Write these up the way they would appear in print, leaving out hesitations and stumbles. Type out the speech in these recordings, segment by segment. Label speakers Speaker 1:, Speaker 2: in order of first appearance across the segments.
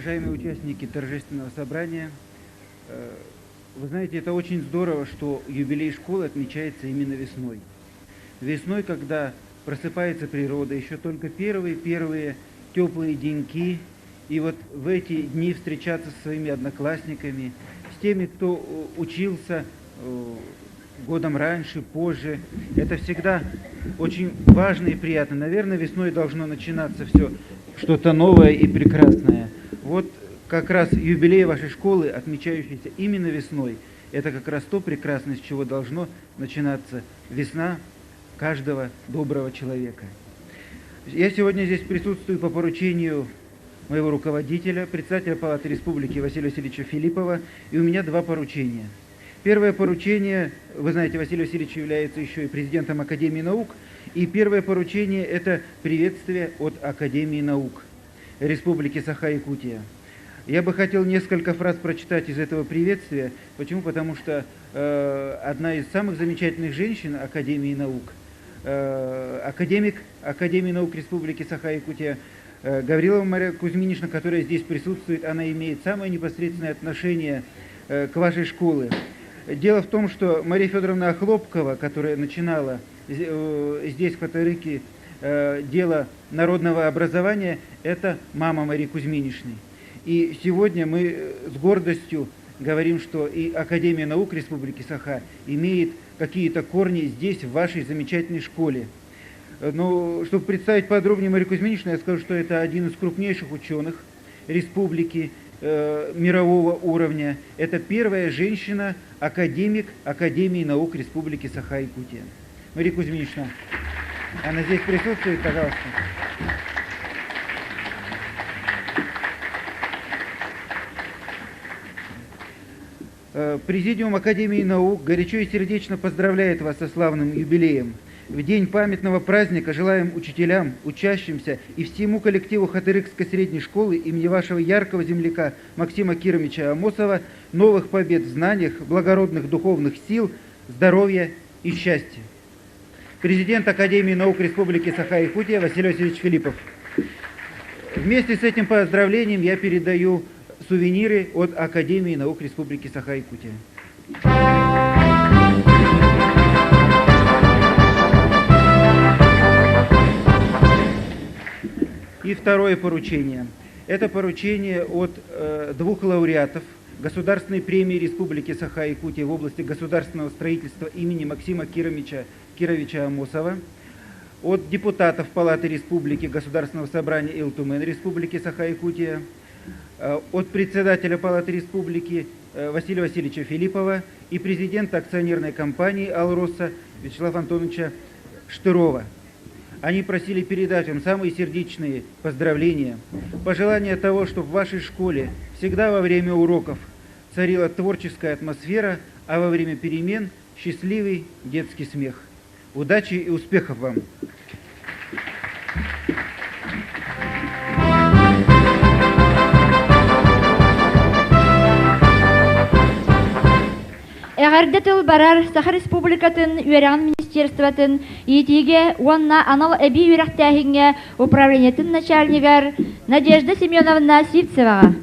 Speaker 1: Уважаемые участники торжественного собрания, вы знаете, это очень здорово, что юбилей школы отмечается именно весной. Весной, когда просыпается природа, еще только первые-первые теплые деньки, и вот в эти дни встречаться со своими одноклассниками, с теми, кто учился годом раньше, позже, это всегда очень важно и приятно. Наверное, весной должно начинаться все что-то новое и прекрасное. Вот как раз юбилей вашей школы, отмечающийся именно весной, это как раз то прекрасное, с чего должно начинаться весна каждого доброго человека. Я сегодня здесь присутствую по поручению моего руководителя, председателя Палаты Республики Василия Васильевича Филиппова, и у меня два поручения. Первое поручение, вы знаете, Василий Васильевич является еще и президентом Академии наук, и первое поручение – это приветствие от Академии наук Республики Саха-Якутия. Я бы хотел несколько фраз прочитать из этого приветствия. Почему? Потому что одна из самых замечательных женщин Академии наук, академик Академии наук Республики Саха-Якутия Гаврилова Мария Кузьминична, которая здесь присутствует, она имеет самое непосредственное отношение к вашей школе. Дело в том, что Мария Федоровна Охлопкова, которая начинала здесь, в Хатырыке, дело народного образования, это мама Марии Кузьминичны. И сегодня мы с гордостью говорим, что и Академия наук Республики Саха имеет какие-то корни здесь, в вашей замечательной школе. Но чтобы представить подробнее Марию Кузьминичну, я скажу, что это один из крупнейших ученых республики мирового уровня. Это первая женщина, академик Академии наук Республики Саха-Якутия. Мария Кузьминична, она здесь присутствует, пожалуйста. Президиум Академии наук горячо и сердечно поздравляет вас со славным юбилеем. В день памятного праздника желаем учителям, учащимся и всему коллективу Хатырыкской средней школы имени вашего яркого земляка Максима Кировича Амосова новых побед в знаниях, благородных духовных сил, здоровья и счастья. Президент Академии наук Республики Саха-Якутия Василий Васильевич Филиппов. Вместе с этим поздравлением я передаю сувениры от Академии наук Республики Саха-Якутия. И второе поручение. Это поручение от двух лауреатов Государственной премии Республики Саха-Якутия в области государственного строительства имени Максима Кировича Амосова, от депутатов Палаты Республики Государственного собрания Ил Тумэн Республики Саха-Якутия, от председателя Палаты Республики Василия Васильевича Филиппова и президента акционерной компании «Алроса» Вячеслава Антоновича Штырова. Они просили передать вам самые сердечные поздравления, пожелания того, чтобы в вашей школе всегда во время уроков царила творческая атмосфера, а во время перемен счастливый детский смех. Удачи и успехов вам!
Speaker 2: Эҕэрдэ тыл барар Саха Республикатын үөрэҕин министерствотын иитиигэ уонна анал эбии үөрэхтээһиҥҥэ управлениетын начальнигар Надежда Семеновна Сивцеваҕа.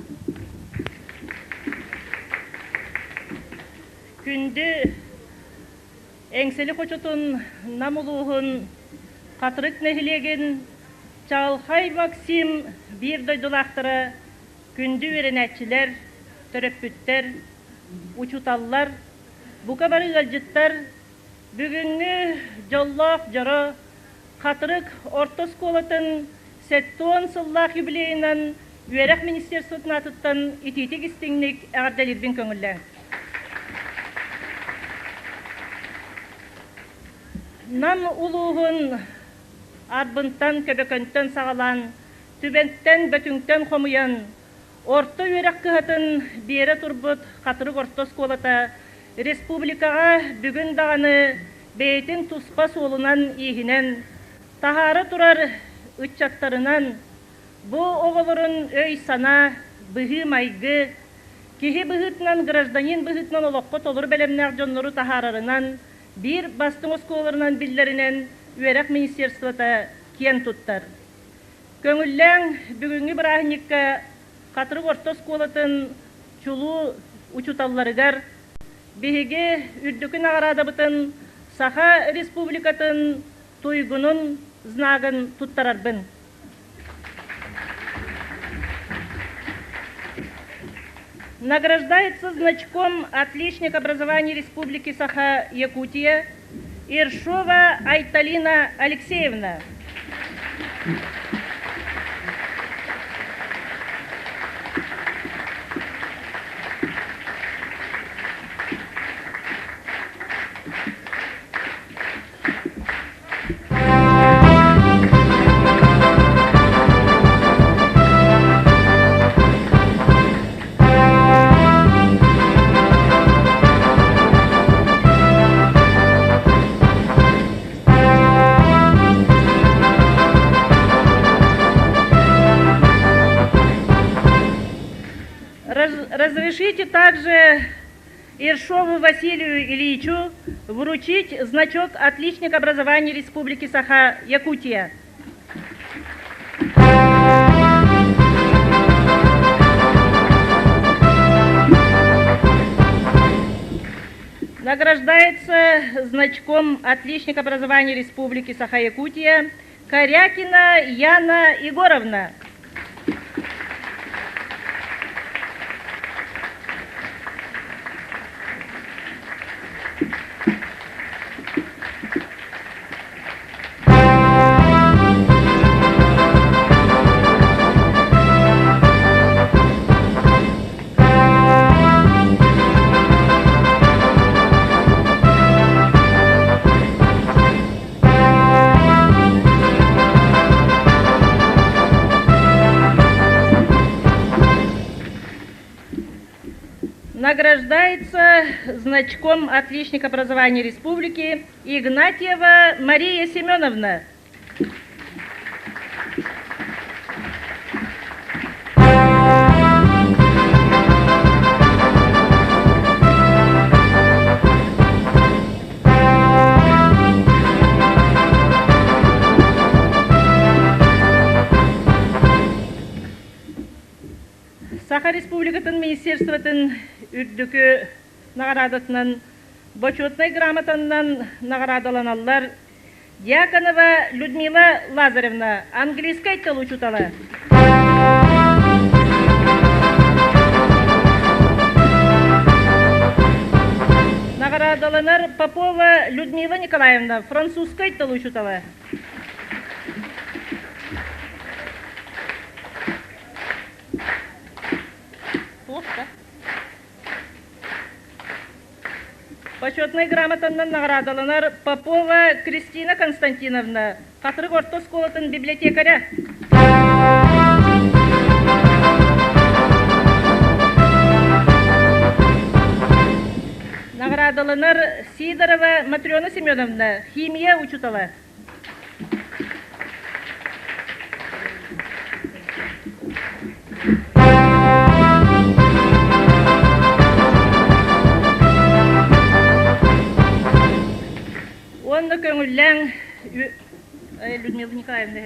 Speaker 3: Күндү Эҥсэли хочотун Нам улууһун Хатырык нэһилиэгин Чаҕылхай Максим биир дойдулаахтара, күндү үөрэнээччилэр, төрөппүттэр, учууталлар, бука бары ыалдьыттар бүгүҥҥү дьоллоох дьоро Хатырык орто оскуолатын 70 сыллаах юбилейынан Үөрэх министерствотын аатыттан итиитик истиҥник эҕэрдэлиирбин көҥүллээҥ. Нам улууһун Арбынтан, Көбөкөнтөн саҕалаан, Түбэнтэн, Бөтүҥтэн хомуйан, орто үөрэх кыһатын биэрэ турбут Хатырык орто оскуолата республикаҕа бүгүн даҕаны бэйэтин туспа суолунан-ииһинэн таһаара турар ыччаттарынан, бу оҕолорун өй-санаа, быһыы-майгы, киһи быһыытынан, гражданин быһыытынан олоххо толору бэлэмнээх дьоннору таһаарарынан, биир бастыҥ оскуолаларынан биллэринэн үөрэх министерствота киэн туттар. Көҥүллээҥ бүгүҥҥү бырааһынньыкка Хатырык орто оскуолатын чулуу учууталларыгар биһиги үрдүкү наҕараадабытын Саха Республикатын туйгунун знагын туттарарбын. Награждается значком «Отличник образования Республики Саха-Якутия» Ершова Айталина Алексеевна. Разрешите также Ершову Василию Ильичу вручить значок «Отличник образования Республики Саха-Якутия». Награждается значком «Отличник образования Республики Саха-Якутия» Корякина Яна Егоровна. Награждается значком «Отличник образования республики» Игнатьева Мария Семеновна. Саха Республикатын Министерствотын үрдүкү наҕараадатынан Бочуотунай грамотаннан наҕараадаланаллар Дьяконова Людмила Лазаревна, английскай тыл учуутала. Наҕараадаланар Попова Людмила Николаевна, французскай тыл учуутала. Почетнай грамотаннан наҕараадаланар Попова Кристина Константиновна, Хатырык орто оскуолатын библиотекаря. Наҕараадаланар Сидорова Матрена Семеновна, химия учуутала. Уонна көҥүллээҥ Людмила Николаевна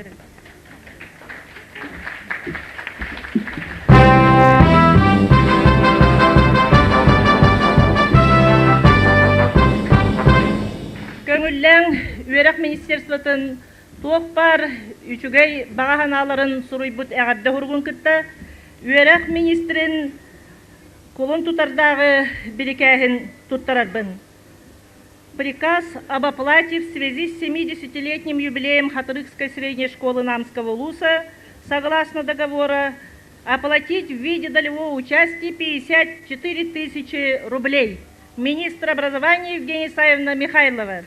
Speaker 3: Көҥүллээҥ үөрэх министерствотын туох баар үчүгэй баҕа санааларын суруйбут эҕэрдэ суругун кытта үөрэх министрин кулун тутардааҕы бирикээһин туттарарбын. Приказ об оплате в связи с 70-летним юбилеем Хатырыкской средней школы Намского улуса согласно договора оплатить в виде долевого участия 54 тысячи рублей. Министр образования Евгения Исаевна Михайлова.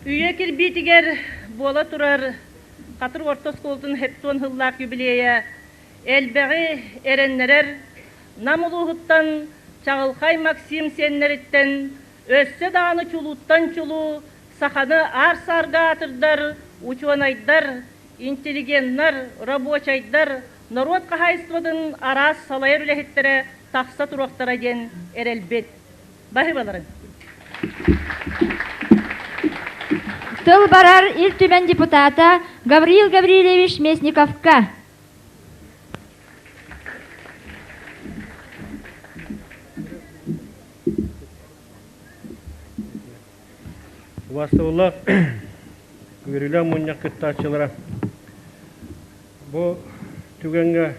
Speaker 3: Үйэ кирбиитигэр буола турар Хатыр орто оскуолатын хептон сыллаах юбилейа элбэҕи эрэннэрэр Нам улууһуттан Чаҕылхай Максим сиэннэриттэн өссө даҕаны чулууттан чулуу саханы аар-саарга аатырдар учуонайдар, интеллигеннар, рабочайдар, норуот хаһаайыстыбатын араас салайар үлэһиттэрэ тахса туруохтара диэн эрэлбит. Баһыыбаларын.
Speaker 2: Тыл барар Ил Түмэн депутата Гавриил Гаврильевич Местниковка.
Speaker 4: Убастабыллаах үөрүүлээх мунньах кыттааччылара, бу түгэҥҥэ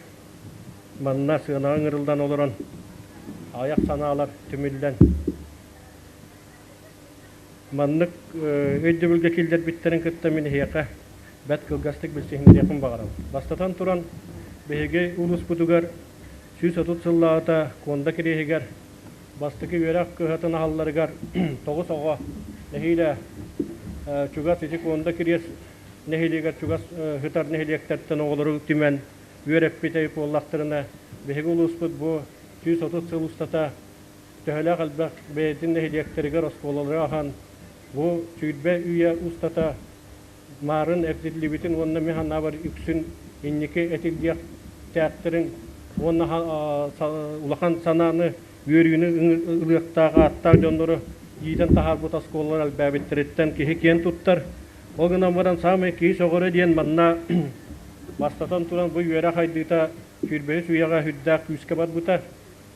Speaker 4: манна сыанаҕа ыҥырыллан олорон аҕыйах санаалар түмүллэн маннык өйдөбүлгэ киллэрбиттэрин кытта мин эһиэхэ бэрт кылгастык билсиһиннэриэхпин баҕарабын. Бастатан туран, биһиги улууспутугар 130 сыллааҕыта Куонда кириэһигэр Бастакы үөрэх кыһатын аһалларыгар 9 оҕо нэһиилэ чугас ити Куонда Кириэс нэһилиэгэр чугас сытар нэһилиэктэртэн оҕолору түмэн үөрэппит эбит буоллахтарына, биһиги улууспут бу 130 сыл устата төһөлөөх элбэх бэйэтин нэһилиэктэригэр оскуолалары аһан, бу сүүрбэ үйэ устата маарын эрдиллибитин уонна мин санаабар үксүн инники этиллиэхтээхтэрин уонна улахан санааны, үөрүүнү ылыахтаах ааттаах дьоннору иитэн таһаарбыт оскуолалар элбээбиттэриттэн киһи киэн туттар. Ол гынан баран саамай киһи сөҕөрө диэн манна бастатан туран бу үөрэх айдыыта сүүрбэһис үйэҕэ сүрдээх күүскэ барбыта.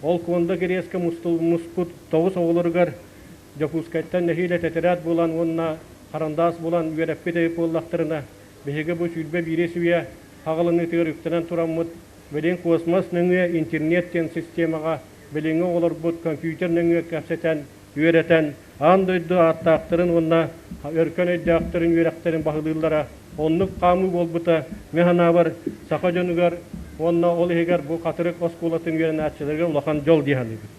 Speaker 4: Ол Куонда Кириэскэ муспут 9 оҕолоругар Дьокуускайтан нэһиилэ тэтэрээт булан уонна харандаас булан үөрэппит эбит буоллахтарына, биһиги бу 21 үйэ хаҕылыныытыгар үктэнэн тураммыт, билигин космос нөҥүө интернет диэн системаҕа билиҥҥи оҕолорбут компьютер нөҥүө кэпсэтэн, үөрэтэн, аан дойду ааттаахтарын уонна өркөн өйдөөхтөрүн үөрэхтэрин баһылыыллара оннук хаамыы буолбута мин санаабар саха дьонугар уонна ол иһигэр бу Хатырык оскуолатын үөрэнээччилэригэр улахан дьол дии саныыбын.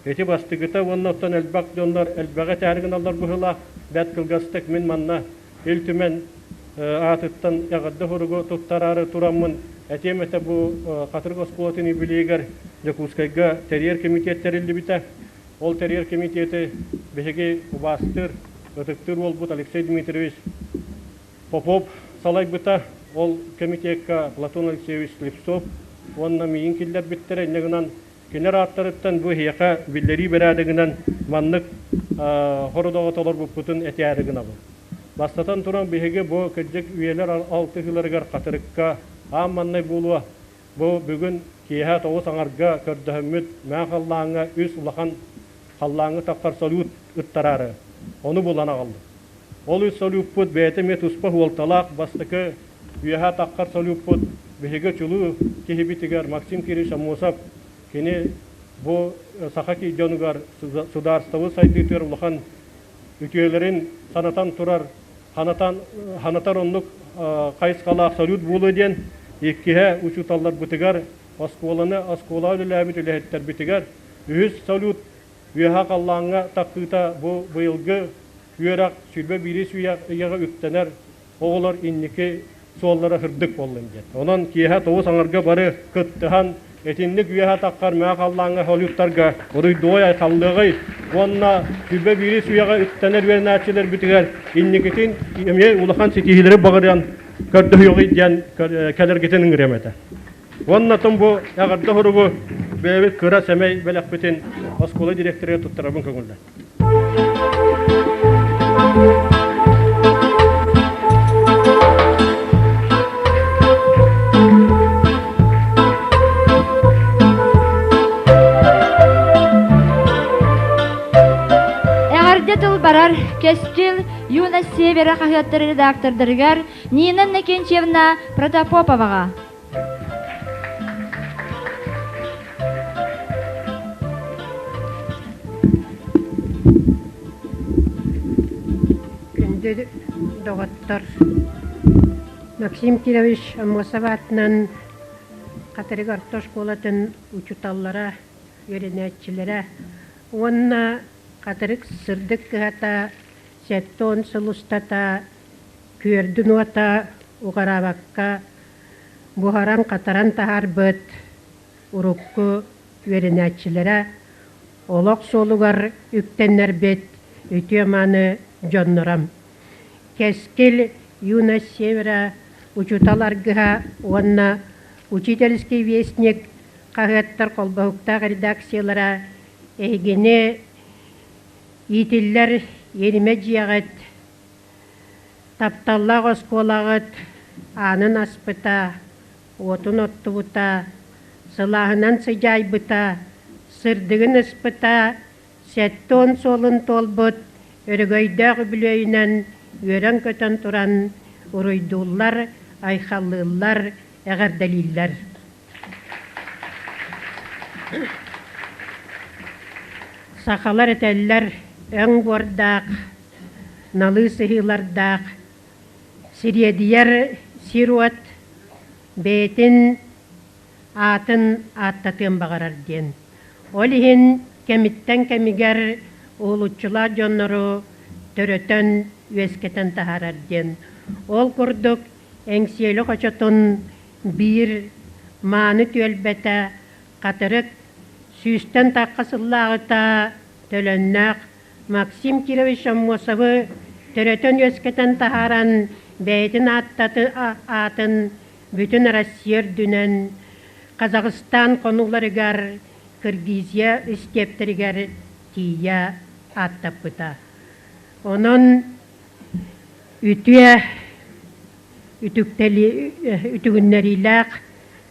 Speaker 4: Ити бастакыта уонна оттон элбэх дьоннор элбэҕи этээри гыналлар быһыылаах, бэрт кылгастык мин манна Ил Түмэн аатыттан эҕэрдэ суругу туттараары тураммын этиэм этэ бу Хатырык оскуолатын юбилейыгар Дьокуускайга тэрийэр кэмитиэт тэриллибитэ. Ол тэрийэр кэмитиэти биһиги убаастыыр, ытыктыыр уолбут Алексей Дмитриевич Попов салайбыта. Ол кэмитиэккэ Платон Алексеевич Слепцов уонна миигин киллэрбиттэрэ. Инньэ гынан Кинилэр ааттарыттан бу эһиэхэ биллэрии бэрээдэгинэн маннык хородоҕо толорбуппутун этээри гынабын. Бастатан туран, биһиги бу кырдьык үйэлэр алтыһыыларыгар Хатырыкка аан маннай буолуо. Бу бүгүн киэһэ 9 аҥарга көрдөһөммүт мэҥэ халлааҥҥа үс улахан халлааҥҥа таххар салют ыттараары ону булан аҕаллым. Ол үс салюппут бэйэтэ эмиэ туспа суолталаах бастакы Үөһээ таххар салюппут биһиги чулуу киһибитигэр Максим Кириллович Аммосов кини бу саха дьонугар судаарыстыбы сайдыытыгар улахан үтүөлэрин санатан турар, ханатан, ханатар оннук хайысхалаах салют буолуо диэн иккиһэ учууталларбытыгар, оскуоланы оскуолаҕа үлэлээбит үлэһиттэрбитигэр үһүс салют үөһээ халлааҥҥа тахсыыта бу быйылгы үөрэх 21 үйэҕэ үктэнэр оҕолор инники суоллара сырдык буоллун диэн. Онон киэһэ 9 аҥарга бары кыттыһан, итинник үөһэ таххар мэҥэ халлааҥҥа салюттарга уруйдуой айхаллыаҕый уонна сүбэ биирис үйэҕэ үктэнэр үөрэнээччилэрбитигэр инникитин эмиэ улахан ситиһиилэри баҕарыан көрдөһүөҕүй диэн кэлэргитин ыҥырыам этэ. Уонна тум бу эҕэрдэ суругу бэйэбит кыра сэмэй бэлэхпитин оскуола директорыгар туттарабын көҥүллэн.
Speaker 2: Эҕэрдэ тыл барар Кэскил, Юность Севера хаһыаттар редактордарыгар Нина Иннокентьевна Протопоповаҕа.
Speaker 5: Күндү доҕоттор, Максим Кирович Аммосов аатынан Хатырык орто оскуолатын учууталлара, үөрэнээччилэрэ уонна Хатырык сырдык кыһата 70 сыл устата күөрдүн уота уҕараабакка буһаран-хатаран таһаарбыт урукку үөрэнээччилэрэ олох суолугар үктэннэрбит үтүө-мааны дьоннором. Кэскил Юность Севера учуутал аргыһа уонна Учительский вестник хаһыаттар холбоһуктаах редакциялара эһигини. Иитиллэр иэримэ дьиэҕит, тапталлаах оскуолаҕыт аанын аспыта, уотун оттубута, сылааһынан сыдьаайбыта, сырдыгын ыспыта, 70 суолун туолбут өрөгөйдөөх үбүлүөйүнэн үөрэн-көтөн туран уруйдууллар, айхаллыыллар, эҕэрдэлииллэр. Сахалар этэллэр өҥ буордаах, налыы сыһыылардаах, сириэдийэр сир-уот бэйэтин аатын ааттатыан баҕарар диэн. Ол иһин кэмиттэн кэмигэр уһулуччулаах дьоннору төрөтөн, үөскэтэн таһаарар диэн. Ол курдук Эҥсиэли хочотун биир мааны түөлбэтэ Хатырык сүүстэн тахха сыллааҕыта төлөннөөх Максим Кирович Аммосовы төрөтөн-үөскэтэн таһааран бэйэтин аатын бүтүн Россия үрдүнэн Казахстан хонууларыгар, Киргизия истиэптэригэр тиийэ ааттаппыта. Онон үтүө үтүгүннэриилээх,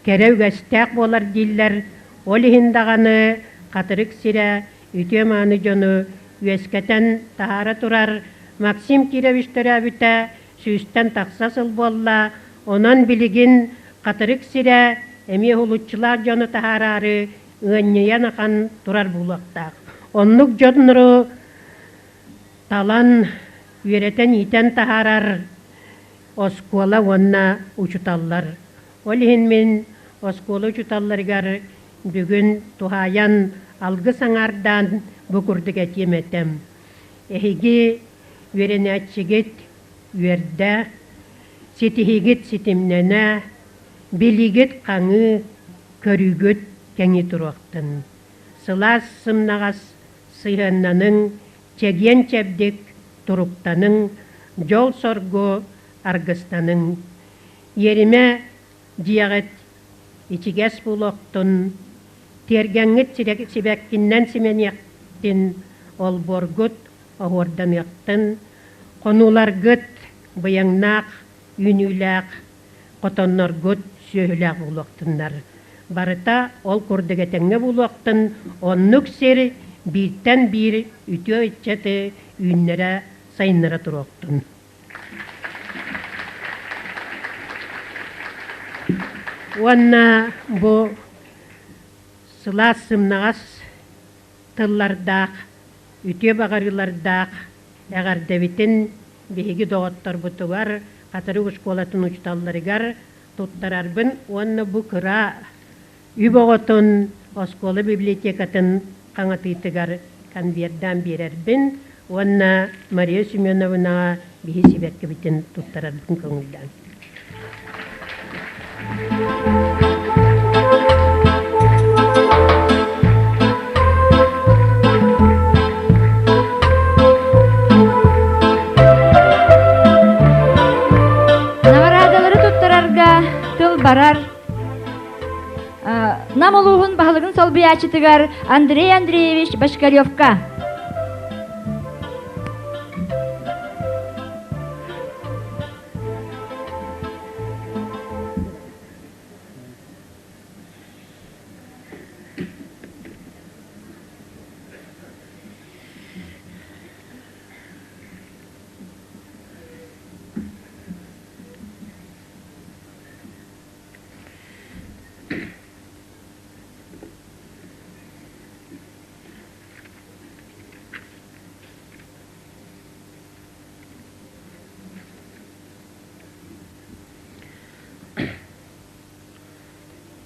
Speaker 5: кэрэ үгэстээх буолар дииллэр. Ол иһин даҕаны Хатырык сирэ үтүө-мааны дьону үөскэтэн таһаара турар Максим Кирович төрөөбүтэ сүүстэн тахса сыл буолла. Онон билигин Хатырык сирэ эмиэ уһулуччулаах дьону таһаараары ыанньыйан ахан турар буолуохтаах. Оннук дьоннору талан, үөрэтэн-иитэн таһаарар оскуола уонна учуталлар. Ол иһин мин оскуола учуталларыгар бүгүн туһаайан алгыс аҥаардаан бу курдук этиэм этэ. Эһиги үөрэнээччигит үөрдэ, ситиһигит ситимнэнэ, билигит хаҥыы, көрүүгүт кэҥии туруохтун. Сылаас сымнаҕас сыһыаннаныҥ, чэгиэн-чэбдик туруктаныҥ, дьол-соргу аргыстаныҥ. Иэримэ дьиэҕит ичигэс буолуохтун, тиэргэҥҥит сибэккиннэн симэниэхтин, олбуоргут оһуорданыахтын, хонууларгыт быйаҥнаах, үүнүүлээх, хотонноргут сүөһүлээх буолуохтуннар. Барыта ол курдук этэҥҥэ буолуохтун, оннук сир бииртэн биир үтүө ыччаты үүннэрэ, сайыннара туруохтун. Уонна бу сылаас сымнаҕас тыллардаах, үтүө баҕарыылардаах эҕэрдэбитин биһиги доҕотторбутугар, Хатырык оскуолатын учууталларыгар туттарарбын уонна бу кыра үп оҕотун оскуола библиотекатын хаҥатыытыгар конвердаан биэрэрбин уонна Мария Семеновнаҕа биһи сибэккибитин туттарарбын көҥүллээн.
Speaker 2: Наҕараадалары туттарарга тыл барар. Нам улууһун баһылыгын солбуйааччытыгар Андрей Андреевич Бочкаревка.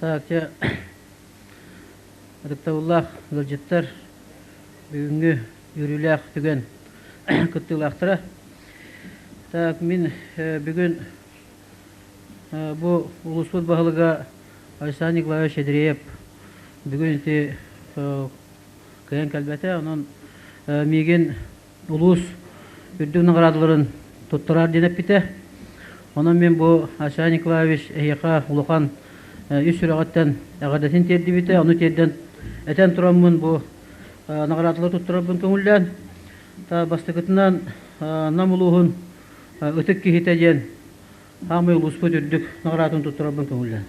Speaker 1: Так, дьэ, ытыктабыллаах ыалдьыттар, бүгүҥҥү үөрүүлээх түгэн кыттыылаахтара. Так, мин бүгүн бу улууспут баһылыга Айсан Николаевич Андреев бүгүн ити кыайан кэлбэтэ, онон миигин улуус үрдүк наҕараадаларын туттарар диэн эппитэ. Онон мин бу Айсен Николаевич эһиэхэ улахан ис сүрэҕиттэн эҕэрдэтин тиэрдибитэ. Ону тиэрдэн этэн тураммын бу наҕараадалары туттарарбын көҥүллээн.
Speaker 6: Бастакытынан Нам улууһун ытык киһитэ диэн хаамай улууспут үрдүк наҕараатын туттарарбын көҥүллээн.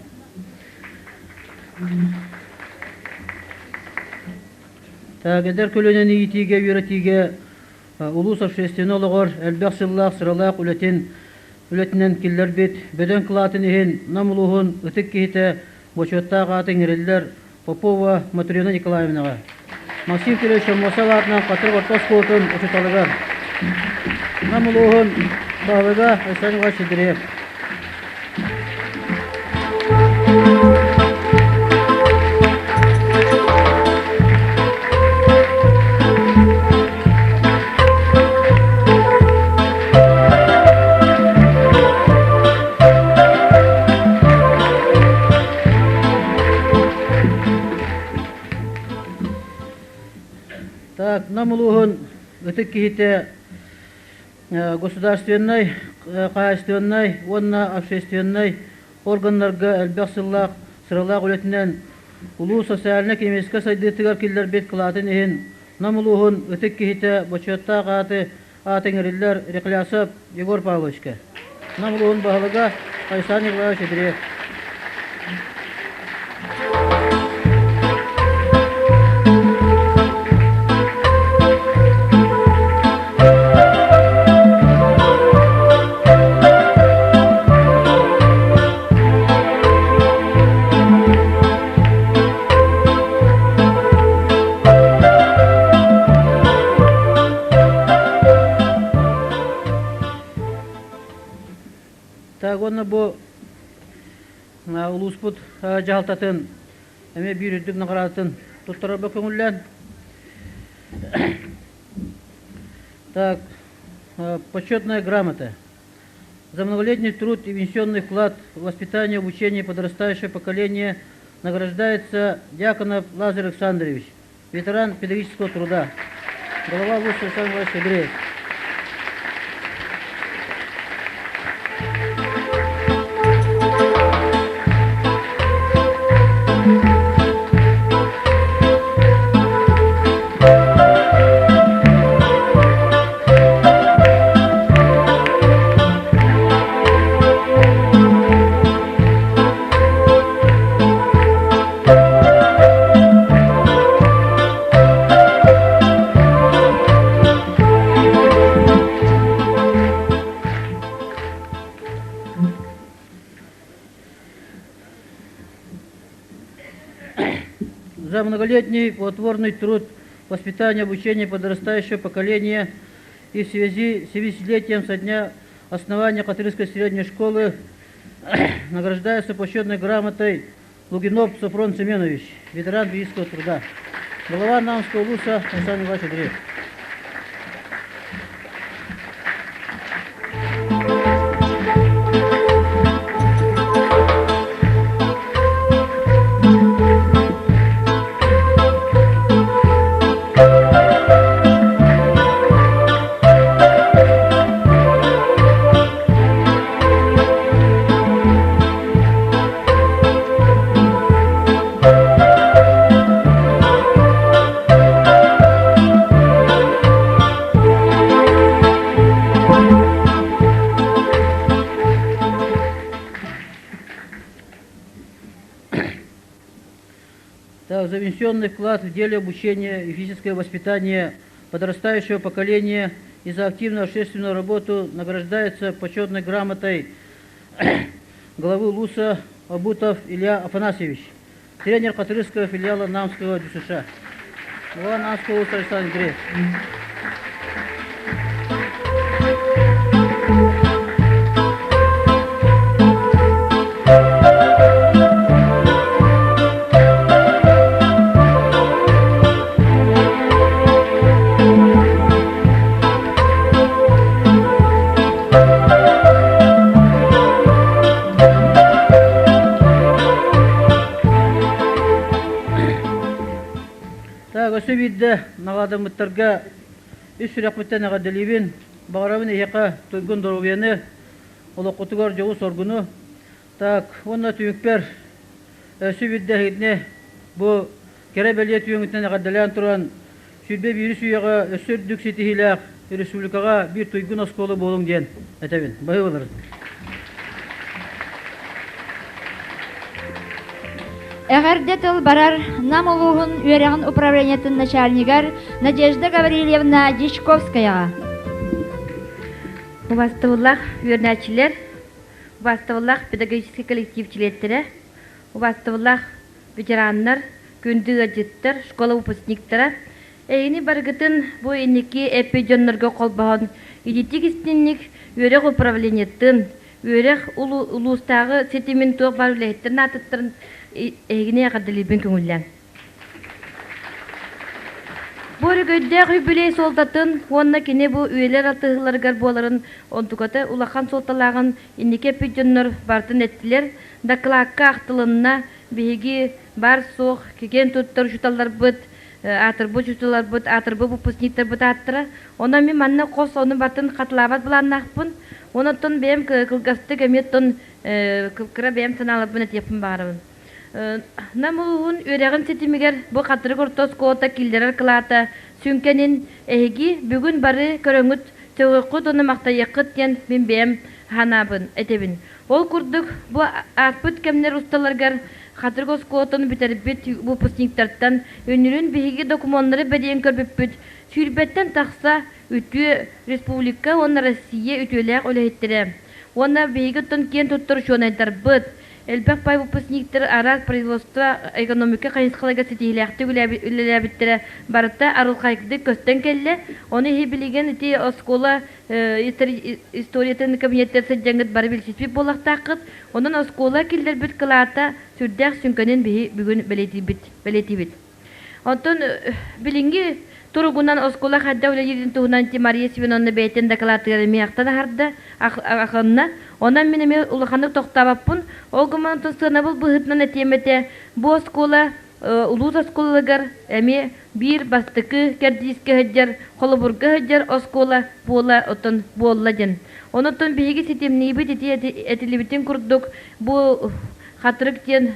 Speaker 6: Так, эдэр көлүөнэни иитиигэ, үөрэтиигэ улуус общественнай олоҕор элбэх сыллаах сыралаах үлэтин үлэтинэн киллэрбит бөдөҥ кылаатын иһин Нам улууһун ытык киһитэ бочуоттаах ааты иҥэриллэр Попова Матрена Николаевнаҕа, Максим Кириллович Аммосов аатынан Хатырык орто оскуолатын учууталыгар, Нам улууһун баһылыга Александр Иванович Андреев. Так, Нам улууһун ытык киһитэ государственнай, хаһаайыстыбаннай уонна общественнай органнарга элбэх сыллаах сыралаах үлэтинэн улуус социальнай-экономическай сайдыытыгар киллэрбит кылаатын иһин Нам улууһун ытык киһитэ бочуоттаах ааты аат иҥэриллэр Рехлясов Егор Павловичка. Нам улууһун баһылыга Айсан Николаевич Андреев. Так уонна бу улууспут дьаһалтатын эмиэ биир үрдүк наҕараадатын туттарарга көҥүллээн. Так, почетная грамота. За многолетний труд и внесенный вклад в воспитание и обучение подрастающего поколения награждается Дьяконов Лазарь Александрович, ветеран педагогического труда, голова ВУЗ Александр Иванович Андреев. За многолетний плодотворный труд, воспитание, обучение подрастающего поколения и в связи с 70-летием со дня основания Хатырской средней школы награждается почетной грамотой Лугинов Софрон Семенович, ветеран физического труда. Глава Намского улуса Александр Иванович Андреев. Так, за внесенный вклад в деле обучения и физическое воспитание подрастающего поколения и за активную общественную работу награждается почетной грамотой главы ЛУСа Обутов Илья Афанасьевич, тренер Хатырыкского филиала Намского ДЮСШ. Глава Намского ЛУСа Александр Андреев. Так, өссө биирдэ наҕараадаммыттарга ис сүрэхпиттэн эҕэрдэлиибин. Баҕарабын эһиэхэ туйгун доруобуйаны, олоххутугар дьолу-соргуну. Так, уонна түмүкпэр өссө биирдэ эһигини бу кэрэ бэлиэ түүҥҥүтүнэн эҕэрдэлээн туран. 21 үйэҕэ өссө үрдүк ситиһиилээх республикаҕа биир туйгун оскуола буолуҥ диэн этэбин. Баһыыбаларын.
Speaker 2: Эҕэрдэ тыл барар Нам улууһун үөрэҕин управлениетын начальнигар Надежда Гаврильевна Дьячковскаяҕа.
Speaker 7: Убастабыллаах үөрэнээччилэр, убастабыллаах педагогическай коллектив чилиэттэрэ, убастабыллаах ветераннар, күндү ыалдьыттар, школа выпускниктара, эйини барыгытын бу инники эппит дьоннорго холбоһон ититик истинник үөрэх управлениетын, үөрэх улуустааҕы ситимин туох баар үлэһиттэрин аатыттан эһигини эҕэрдэлиирбин көҥүллээҥ. Бу өрөгөйдөөх үбүлүөй суолтатын уонна кини бу үйэлэр алтыһыыларыгар буоларын онтуката улахан суолталааҕын инники эппит дьоннор барытын эттилэр. Дакылаакка ахтылынна, биһиги баар-суох киэн туттар учууталларбыт, аатырбыт учууталларбыт, аатырбыт выпускниктарбыт ааттара. Онон мин манна хос ону батын хатылаабат былааннаахпын. Онон бэйэм кылгастык эмиэ оттон кыра бэйэм санааларбын этиэхпин баҕарабын. Нам улууһун үөрэҕин ситимигэр бу Хатырык орто оскуолата киллэрэр кылаата сүҥкэнин эһиги бүгүн бары көрөҥҥүт сөҕүөххүт уонна махтайыаххыт диэн мин бэйэм санаабын этэбин. Ол курдук, бу ааспыт кэмнэр усталарыгар Хатырык оскуолатын бүтэрбит выпускниктартан үнүрүүн биһиги докумуоннары бэлиэн көрбүппүт сүүрбэттэн тахса үтүө республика уонна Россия үтүөлээх үлэһиттэрэ уонна биһиги оттон киэн туттар учуонайдарбыт, Элбэх пай выпускниктар араас производство, экономика хайысхаларыгар ситиһиилээхтик үлэлээбиттэрэ барыта арылхайдык көстөн кэллэ. Ону иһи билигин ити оскуола историятын кабинеттэр сылдьаҥҥыт бары билсиспит буолуохтааххыт. Онон оскуола киллэрбит кылаата сүрдээх сүҥкэнин биһи бүгүн бэлиэтиибит. Оттон билиҥҥи туругунан оскуола хайдах үлэлиирин туһунан Мария Семеновна бэйэтин дакылаатыгар эмиэ ахтан аһарда, аҕынна. Онон мин эмиэ улаханнык тохтообоппун. Ол гынан сыанабыл быһыытынан этиэм этэ, бу оскуола улуус оскуолаларыгар эмиэ биир бастакы кэрдиискэ сылдьар, холобурга сылдьар оскуола буола оттон буолла диэн. Онон биһиги ситимниибит ити этиллибитин курдук бу Хатырык диэн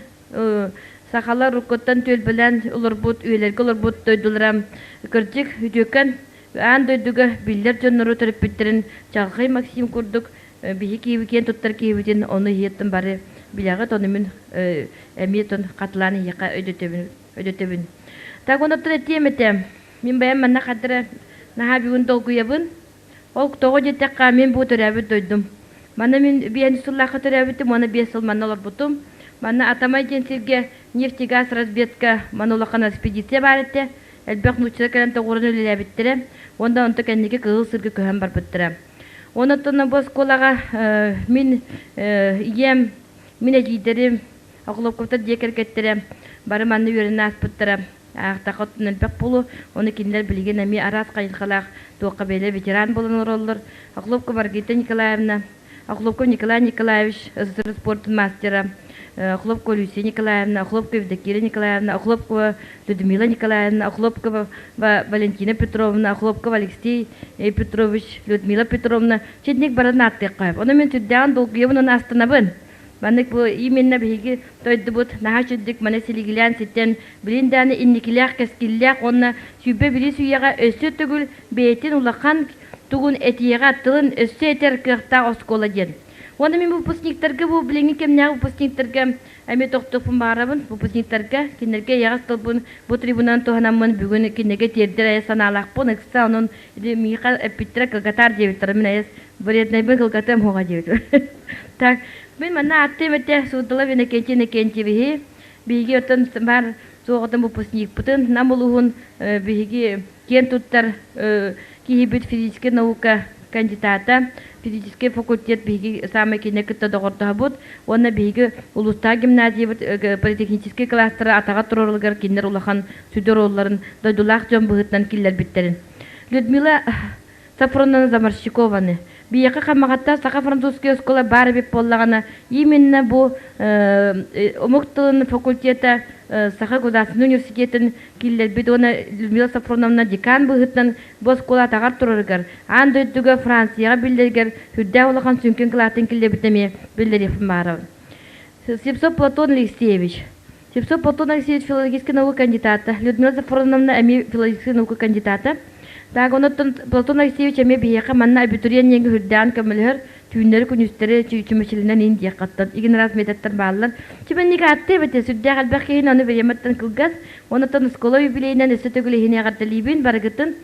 Speaker 7: Сахалар уруккуттан түөлбэлээн олорбут, үйэлэргэ олорбут дойдулара кырдьык, үтүөкэн аан дойдуга биллэр дьоннору төрөппүттэрин Чаҕылхай Максим курдук биһи киһи киэн туттар киһибитин ону иһиэттэн бары билэҕит, ону мин эмиэ тон хатылаан иһиэхэ өйдөтөбүн. өйдөтөбүн. Так онуттан этиэм этэ, мин бэйэм манна хаддара наһаа бүгүн долгуйабын. Ол тоҕо диэтэххэ, мин бу төрөөбүт дойдум. Манна мин биэн сыллаахха төрөөбүтүм уонна 5 сыл манна олорбутум. Манна Атамай диэн сиргэ нефтегаз разведка манна улахан экспедиция баар этэ. Элбэх нууччалар кэлэн тоҕуоран үлэлээбиттэрэ. Уонна онто кэнники Кыһыл Сыырга көһөн барбыттара. Онон бу оскуолаҕа мин ийэм, мин эдьиийдэрим, Охлопковтар дьиэ кэргэттэрэ бары манна үөрэнэ ааспыттара. Аахтахха оттон элбэх буолуо, ону кинилэр билигин эмиэ араас хайысхалаах туохха бэйэлэрэ ветеран буолан олороллор. Охлопкова Маргарита Николаевна, Охлопков Николай Николаевич, СССР спортун мастера, Охлопкова Люция Николаевна, Охлопкова Евдокия Николаевна, Охлопкова Людмила Николаевна, Охлопкова Валентина Петровна, Охлопкова Алексей Петрович, Людмила Петровна, читник баран ааттыахха. Ону мин сүрдээҕин долгуйабын уонна астынабын. Маннык бу именно биһиги дойдубут наһаа үчүгдүк маны силигилээн ситэн, билин даҕаны инникилээх, кэскиллээх уонна 21 үйэҕэ өссө төгүл бэйэтин улахан тугун этиэҕэ, тылын өссө этэр кыахтаах оскуола диэн. Уонна мин выпускниктарга бу билиҥҥи кэмнээҕи выпускниктарга эмиэ тохтуохпун баҕарабын. Выпускниктарга кинилэргэ эйэҕэс тылбын бу трибунан туһанаммын бүгүн кинилэргэ тиэрдэр айа санаалаахпын. Ыкса онон миэхэ эппиттэрэ кылгатаар диэбиттэрэ. Мин айас Вреднайбын кылгатыам суоҕа диэбит. Так, мин манна ааттыам этэ Суурдала Иннокентий Иннокентьевиһи. Биһиги оттон баар суоҕутун выпускникпытын Нам улууһун биһиги киэн туттар киһибит физическэй наука кандидата, физическэй факультет биһиги саамай кинини кытта доҕордоһобут уонна биһиги улуустаах гимназиябыт политехническэй класстара атаҕа туруорулларыгар кинилэр улахан сүдү оруолларын дойдулаах дьон быһыытынан киллэрбиттэрин. Людмила Сафроновна Заморщикованы. Биһиэхэ Хамаҕатта саха-французскай оскуола баар эбит буоллаҕына, именно бу омук тылын факультета Саха государственнай университетын киллэрбит уонна Людмила Сафроновна декан быһыытынан бу оскуола атаҕар турарыгар, аан дойдуга Францияҕа биллэригэр сүрдээх улахан сүҥкэн кылаатын киллэрбит эмиэ биллэриэхпин баҕарабын. Слепцов Платон Алексеевич. Слепцов Платон Алексеевич филологическай наука кандидата, Людмила Зафроновна эмиэ филологическай наука кандидата. Так, онуттан Платон Алексеевич эмиэ биһиэхэ манна абитуриент диэҥҥэ үрдээн көмөлөһөр, түүннэри күнүстэри чүмэчилинэн иин диэххаттан игин араас методтар бааллар. Чүмэнник аатты эбэтэ сүрдээх элбэх киһини аны бириэмэттэн кылгас, онуттан оскуола юбилейинэн өссө төгүл иһини эҕэрдэлиибин барыгытын.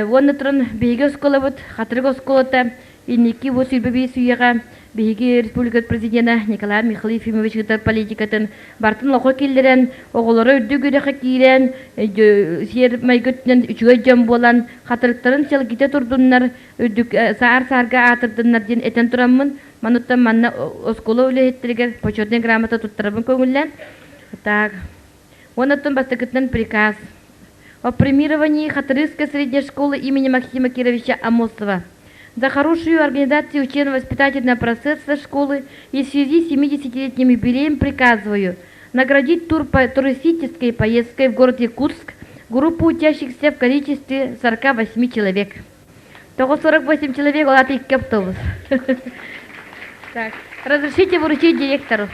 Speaker 7: Уонна туран биһиги оскуолабыт Хатырык оскуолата Инники бу 25 үйэҕэ биһиги республикабыт президена Николай Михаил Ефимович ыытар политикатын барытын олоххо киллэрэн, оҕолоро үрдүк үөрэххэ киирэн, сиэр майгы өттүнэн үчүгэй дьон буолан, хатырыктарын сэлгитэ турдуннар, үрдүк саар-саарга аатырдыннар диэн этэн тураммын, мануттан манна оскуола үлэһиттэригэр почетнай грамота туттарабын көҥүллээн. Так. Уонна бастакытынан приказ о премировании Хатырыской средней школы имени Максима Кировича Амосова за хорошую организацию учебно-воспитательного процесса школы и в связи с 70-летним юбилеем приказываю наградить тур по туристической поездкой в город Якутск группу учащихся в количестве 48 человек. Того 48 человек, ол икки автобус. Так, разрешите вручить директору.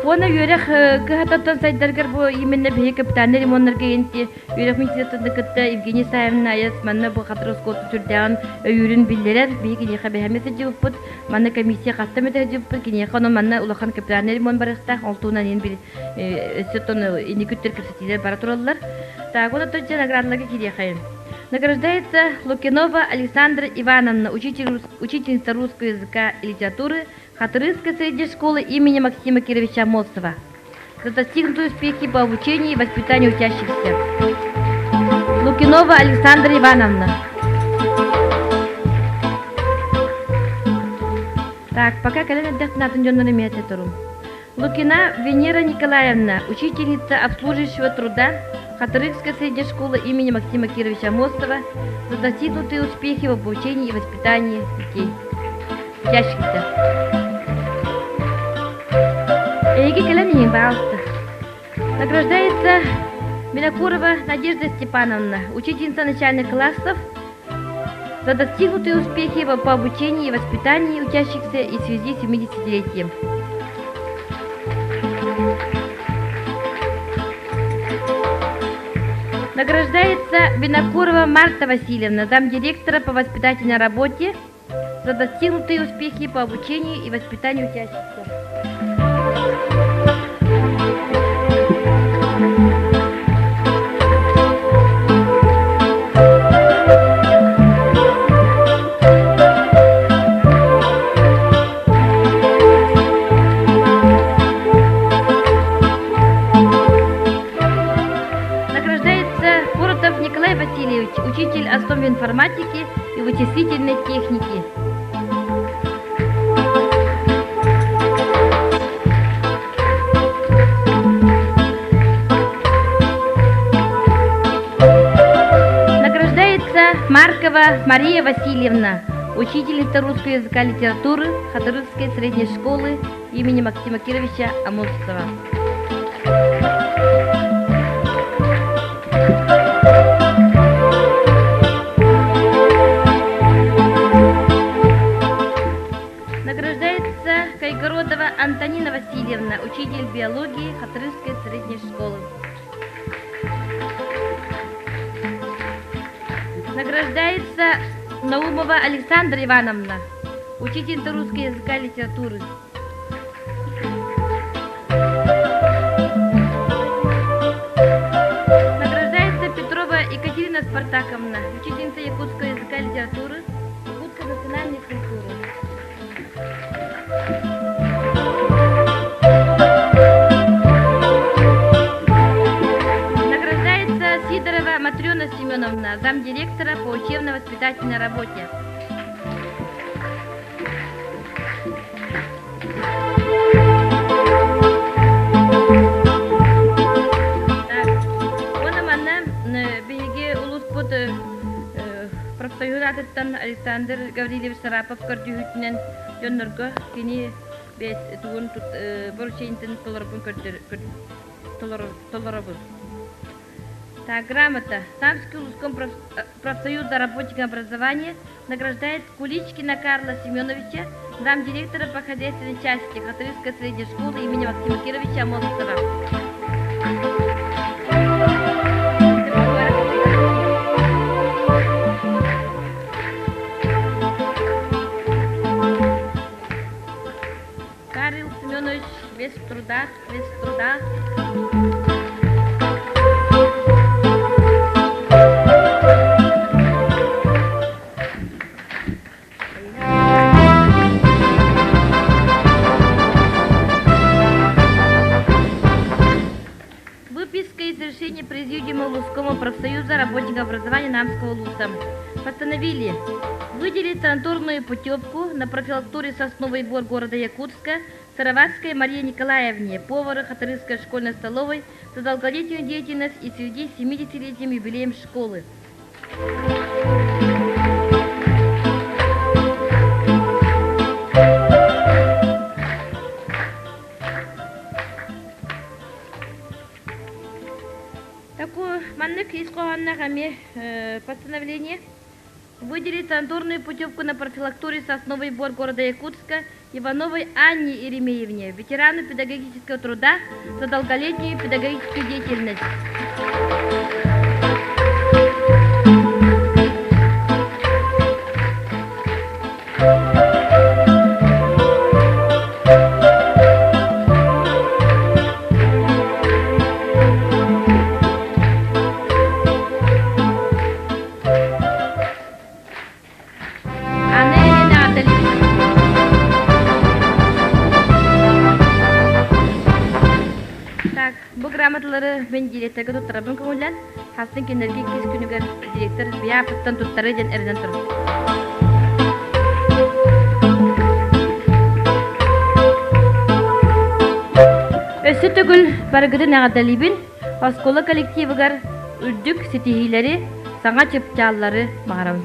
Speaker 7: Уонна үөрэх кыһатыттан сайдаргар бу именно биһи капитальный ремоннарга инти үөрэх министерствотын кытта Евгений Исаевна айас манна бу хатыр оскуолатын сүрдээҕин өйүүрүн биллэрэр. Биһи киниэхэ бэһэмэ сылдьыбыппыт. Манна комиссия хаста эмэ сылдьыбыппыт. Киниэхэ онон манна улахан капитальный ремонт барыахтаах. Ол туһунан иһин бир өссө тон инники күттэр кэпсэтиилэр бара тураллар. Так, вот оттон наградаларга киириэхэйин. Награждается Лукинова Александра Ивановна, учитель, учительница русского языка и литературы Хатырыской средней школы имени Максима Кировича Амосова за достигнутые успехи по обучению и воспитанию учащихся. Лукинова Александра Ивановна. Так, пока кэлэн эрдэхтин атын дьоннор эмиэ турум. Лукина Венера Николаевна, учительница обслуживающего труда Хатырыкской средней школы имени Максима Кировича Амосова за достигнутые успехи в обучении и воспитании детей. Учащихся. Эйги кэлэн иһин, пожалуйста. Награждается Винокурова Надежда Степановна, учительница начальных классов за достигнутые успехи по обучению и воспитанию учащихся и в связи с 70-летием. Награждается Винокурова Марта Васильевна, замдиректора по воспитательной работе за достигнутые успехи по обучению и воспитанию учащихся. Награждается Фуротов Николай Васильевич, учитель основ информатики и вычислительной техники. Награждается Маркова Мария Васильевна, учительница русского языка и литературы Хатырыкской средней школы имени Максима Кировича Амосова. Награждается Кайгородова Антонина Васильевна, учитель биологии Хатырыкской средней школы. Награждается Наумова Александра Ивановна, учительница русского языка и литературы. Награждается Петрова Екатерина Спартаковна, учительница якутского языка и литературы, якутской национальной культуры. Награждается Сидорова Матрена Семеновна, замдиректора по учебно-воспитательной работе. Уонна манна биһиги улууспут профсоюз аатыттан Александр Гаврильевич Сарапов көрдүүһүтүнэн дьоннорго кини тугун поручениетын толорбун толоробун. Так, грамота. Самский улуском профсоюза работников образования награждает Куличкина Карла Семеновича, замдиректора по хозяйственной части Хатырской средней школы имени Максима Кировича Амосова. Карл Семенович без труда, без труда. Выписка из решения Президиума Луского профсоюза работников образования Намского ЛУСа. Постановили выделить санаторную путевку на профилактуре «Сосновый бор» города Якутска Сараватской Марии Николаевне, повару Хатырыской школьной столовой за долголетнюю деятельность и в связи с 70-летним юбилеем школы. Такую маннык ис хоһоонноох эмиэ постановление выделить санаторную путевку на профилакторию «Сосновый бор» города Якутска Ивановой Анне Еремеевне, ветерану педагогического труда за долголетнюю педагогическую деятельность. Аны Так, бу грамоталары мен директорга туттарабын көҥүллэн, хастын кинилэргэ иккис күнүгэр директор Бияпыттан туттары диэн эрэнэн турар. Өссө төгүл барыгытын эҕэрдэлиибин, оскуола коллективыгар үрдүк ситиһиилэри, саҥа чыпчааллары баҕарабын.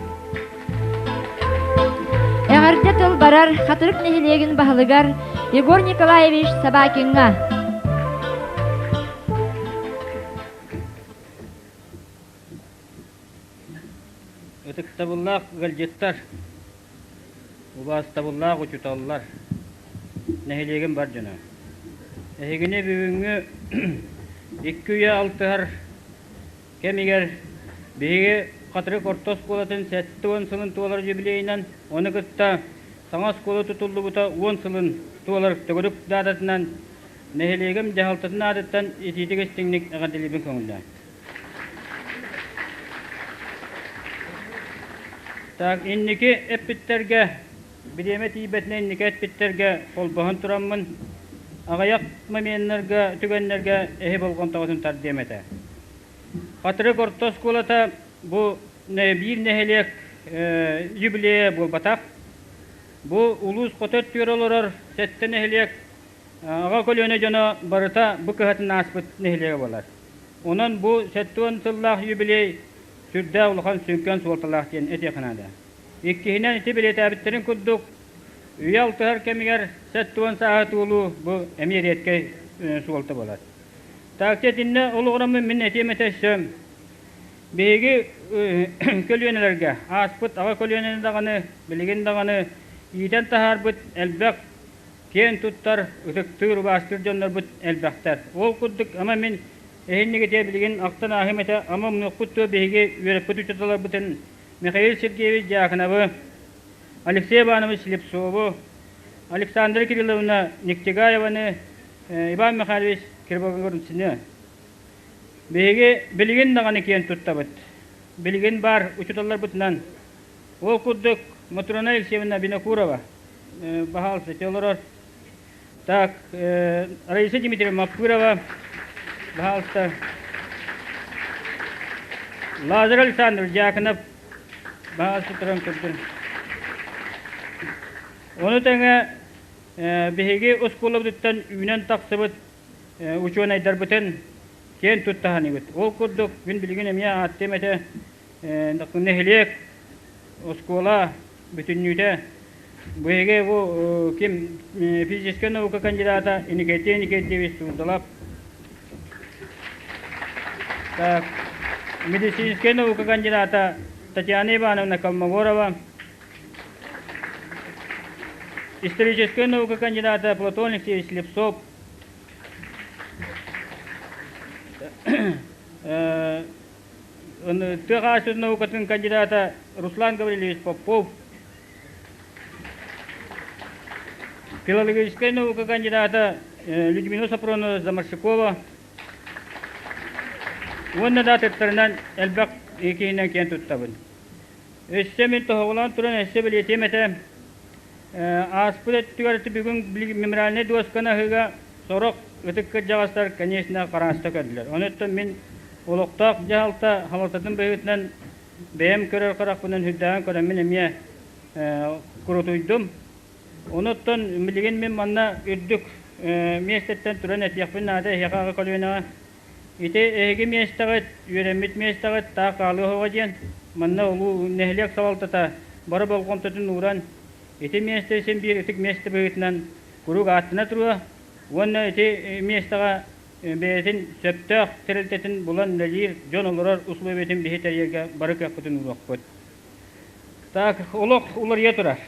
Speaker 2: Эҕэрдэ тыл барар Хатырык нэһилиэгин баһылыгар Егор Николаевич Собакиҥҥа.
Speaker 8: Ытыктабыллаах ыалдьыттар, убаастабыллаах учууталлар, нэһилиэгим бар дьоно! Эһигини бүгүҥҥү икки үйэ алтыһар кэмигэр биһиги Хатырык орто оскуолатын 70 сылын туолар юбилейынан, ону кытта саҥа оскуола тутуллубута уон сылын туолар төгүрүк даататынан нэһилиэгим дьаһалтатын аатыттан итиитик-истиҥник эҕэрдэлиибин көҥүллээн. Так, инники эппиттэргэ, бириэмэ тиийбэтинэ инники эппиттэргэ холбоһон тураммын, аҕыйах моменнарга, түгэннэргэ эһи болҕомтоҕутун тардыам этэ. Хатырык орто оскуолата бу биир нэһилиэк юбилейа буолбатах. Бу улуус хоту өттүгэр олорор сэттэ нэһилиэк аҕа көлүөнэ дьоно барыта бу кыһатын ааспыт нэһилиэгэ буолар. Онон бу 70 сыллаах юбилей сүрдээх улахан сүҥкэн суолталаах диэн этиэххэ наада. Иккиһинэн, ити бэлиэтээбиттэрин курдук, үйэ алтыһар кэмигэр 70 сааһы туолуу бу эмиэ редкэй суолта буолар. Так итиннэ олоҕураммын мин этиэм этэ өссө биһиги көлүөнэлэргэ ааспыт аҕа көлүөнэни даҕаны, билигин даҕаны иитэн таһаарбыт элбэх киэн туттар, ытыктыыр, убаастыыр дьоннорбут элбэхтэр. Ол курдук ама мин эһиннигитэ билигин ахтан ааһым этэ, ама умнуохпут дуо биһиги үөрэппит учууталларбытын Михаил Сергеевич Дьяконовы, Алексей Иванович Слепцову, Александра Кирилловна Нектегаеваны, Иван Михайлович Кривогорницыны. Биһиги билигин даҕаны киэн туттабыт. Билигин баар учууталларбытынан. Ол курдук Матрона Алексеевна Винокурова, баһаалыста олорор. Так, Раиса Дмитриевна Маппырова, баһаалыста. Лазарь Александрович Дьяконов, баһаалыста туран көрдүн. Ону тэҥэ биһиги оскуолабытыттан үүнэн тахсыбыт учуонайдарбытын киэн тутта саныыбыт. Ол курдук, мин билигин эмиэ ааттыам этэ нэһилиэк, оскуола бүтүннүүтэ биһиги бу ким физическэй наука кандидата Иннокентий Иннокентьевич Суздалов. Так. Медицинскэй наука кандидата Татьяна Ивановна Колмогорова, историческай наука кандидата Платон Алексеевич Слепцов, тыа хаһаайыстыбатын наукатын кандидата Руслан Гаврильевич Попов, филологическай наука кандидата Людмила Сапронова Заморщикова уонна да атыттарынан элбэх киһинэн киэн туттабын. Өссө мин тоһоҕолоон туран өссө бэлиэтиэм этэ, ааспыт өттүгэр бүгүн мемориальнай дуосканы аһыыга сорох ытык кырдьаҕастар, конечно, харааста көрдүлэр. Онуттан мин олохтоох дьаһалта халалтатын быһыытынан бэйэм көрөр харахпынан сүрдээҕин көрөммүн эмиэ курутуйдум. Онуттан билигин мин манна үрдүк миэстэттэн туран этиэхпин наада эһиэхэ аҕа көлүөнэҕэ. Ити эһиги миэстэҕит, үөрэммит миэстэҕит таах хаалыа суоҕа диэн, манна улуу нэһилиэк салалтата бары болҕомтотун ууран, ити миэстэ син биир ытык миэстэ быһыытынан куруук ааттана туруо уонна ити миэстэҕэ бэйэтин сөптөөх тэрилтэтин булан үлэлиир дьон олорор условиятын биһи тэрийэргэ бары кыахпытын ууруохпут. Так, олох уларыйа турар.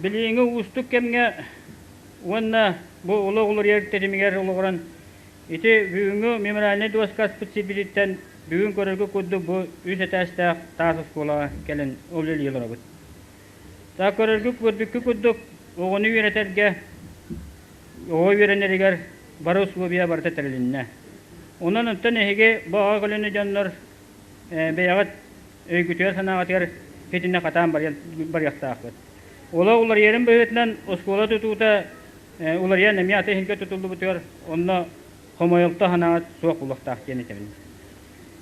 Speaker 8: Билиҥҥи уустук кэмҥэ уонна бу олох уларыйар тэтимигэр олоҕуран ити бүгүҥҥү мемориальнай дуоска аспыт сирбититтэн бүгүн көрөргө курдук бу үс этээстээх таас оскуолаҕа кэлэн үлэлии олоробут. Так көрөргүт көрбүккү курдук оҕону үөрэтэргэ, оҕо үөрэнэригэр бары условия барыта тэрилиннэ. Онон оттон эһиги бу аҕа көлүөнэ дьоннор бэйэҕит өйгүтүгэр-санааҕытыгар итиннэ хатаан барыахтаахпыт. Олох уларыйарын быһыытынан оскуола тутуута уларыйан эмиэ аты иһингэ тутуллубутугар онно хомойолто санааҕыт суох буолуохтаах диэн этэбин.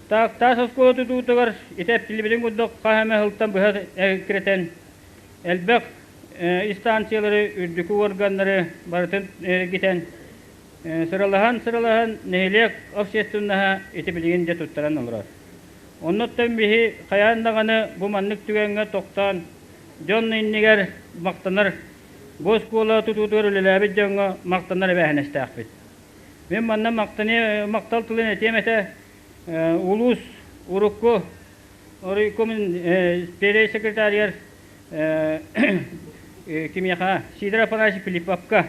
Speaker 8: Так, таас оскуола тутуутугар ити эптилибитин курдук хас эмэ сылтан быһа эккирэтэн элбэх инстанциялары, үрдүкү уорганнары барытын эргитэн сыралаһан-сыралаһан нэһилиэк общественноһа ити билигин дьэ туттаран олорор. Оннуттан биһи хайаан даҕаны бу маннык түгэҥҥэ тохтоон дьон иннигэр махтанар, бу оскуола тутуутугар үлэлээбит дьоҥҥо махтанар эбээһинэстээхпит. Мин манна махтаны, махтал тылын этиэм этэ улуус урукку оройкомун первый секретарыгар кимиэхэ Сидор Афанасьевич Филипповка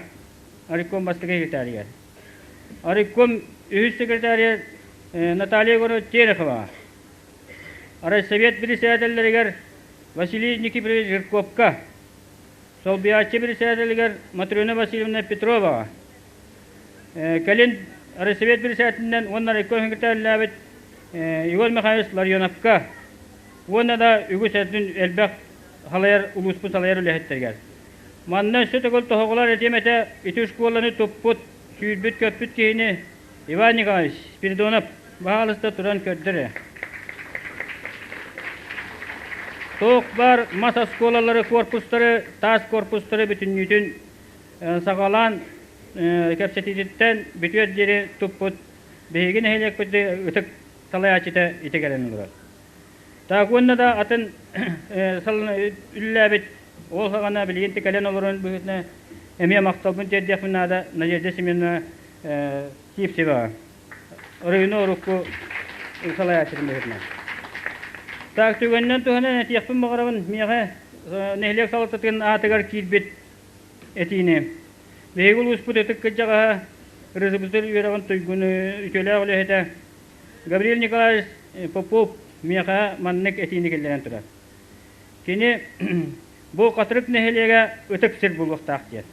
Speaker 8: Ариком бастакы секретарыгар. Ариком үһүс секретарыгар Наталья Егоровна Терехова. Райсовет председателлэригэр Василий Никифорович Жирковка, солбуйааччы председателигэр Матрена Васильевна Петроваҕа, Кэлин Райсовет председателинэн уонна райком секретарьлаабыт Егор Михайлович Ларионовка уонна да үгүс элбэх салайар улууспут салайар үлэһиттэригэр. Манна өссө төгүл тоһоҕолор этиэм этэ ити школаны туппут, сүүрбүт-көппүт киһини Иван Николаевич Спиридонов баһаалыста туран көрдөр. Туох баар мас оскуолалары, корпустары, таас корпустары бүтүннүүтүн саҕалаан кэпсэтиититтэн бүтүөр диэри туппут биһиги нэһилиэкпит ытык салайааччыта ити кэлэн олорор. Так уонна да атын үлэлээбит ол саҕана билигин кэлэн олорон быһыытынан эмиэ махталбын тиэрдиэхпин наада Надежда Семеновна Сивцева оройуну урукку салайааччытын быһыытынан. Так түгэнинэн туһанан этиэхпин баҕарабын миэхэ нэһилиэк салалтатын аатыгар киирбит этиини. Биһиги улууспут ытык кырдьаҕаһа, РСФСР үөрэҕин туйгун үтүөлээх үлэһитэ Гаврил Николаевич Попов миэхэ маннык этиини киллэрэн турар. Кини бу Хатырык нэһилиэгэ ытык сир буолуохтаах диэн.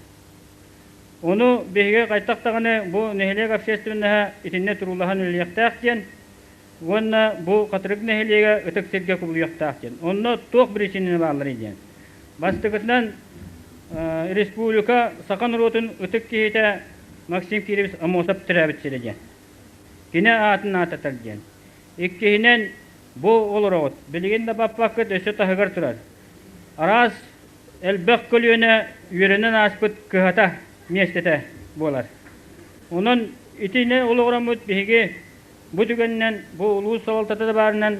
Speaker 8: Ону биһиги хайдах даҕаны бу нэһилиэк общественноһа итиннэ туруулаһан үлэлиэхтээх диэн уонна бу Хатырык нэһилиэгэ ытык сиргэ кубулуйуохтаах диэн. Онно туох причинаны баалларый диэн. Бастакытынан республика саха норуотун ытык киһитэ Максим Кирович Аммосов төрөөбүт сирэ диэн. Кини аатын аататар диэн. Иккиһинэн, бу олороҕут, билигин да баппаккыт өссө таһыгар турар. Араас элбэх көлүөнэ үөрэнэн ааспыт кыһата миэстэтэ буолар. Онон итини олоҕураммыт биһиги бу түгэнинэн бу улуус салалтата да баарынан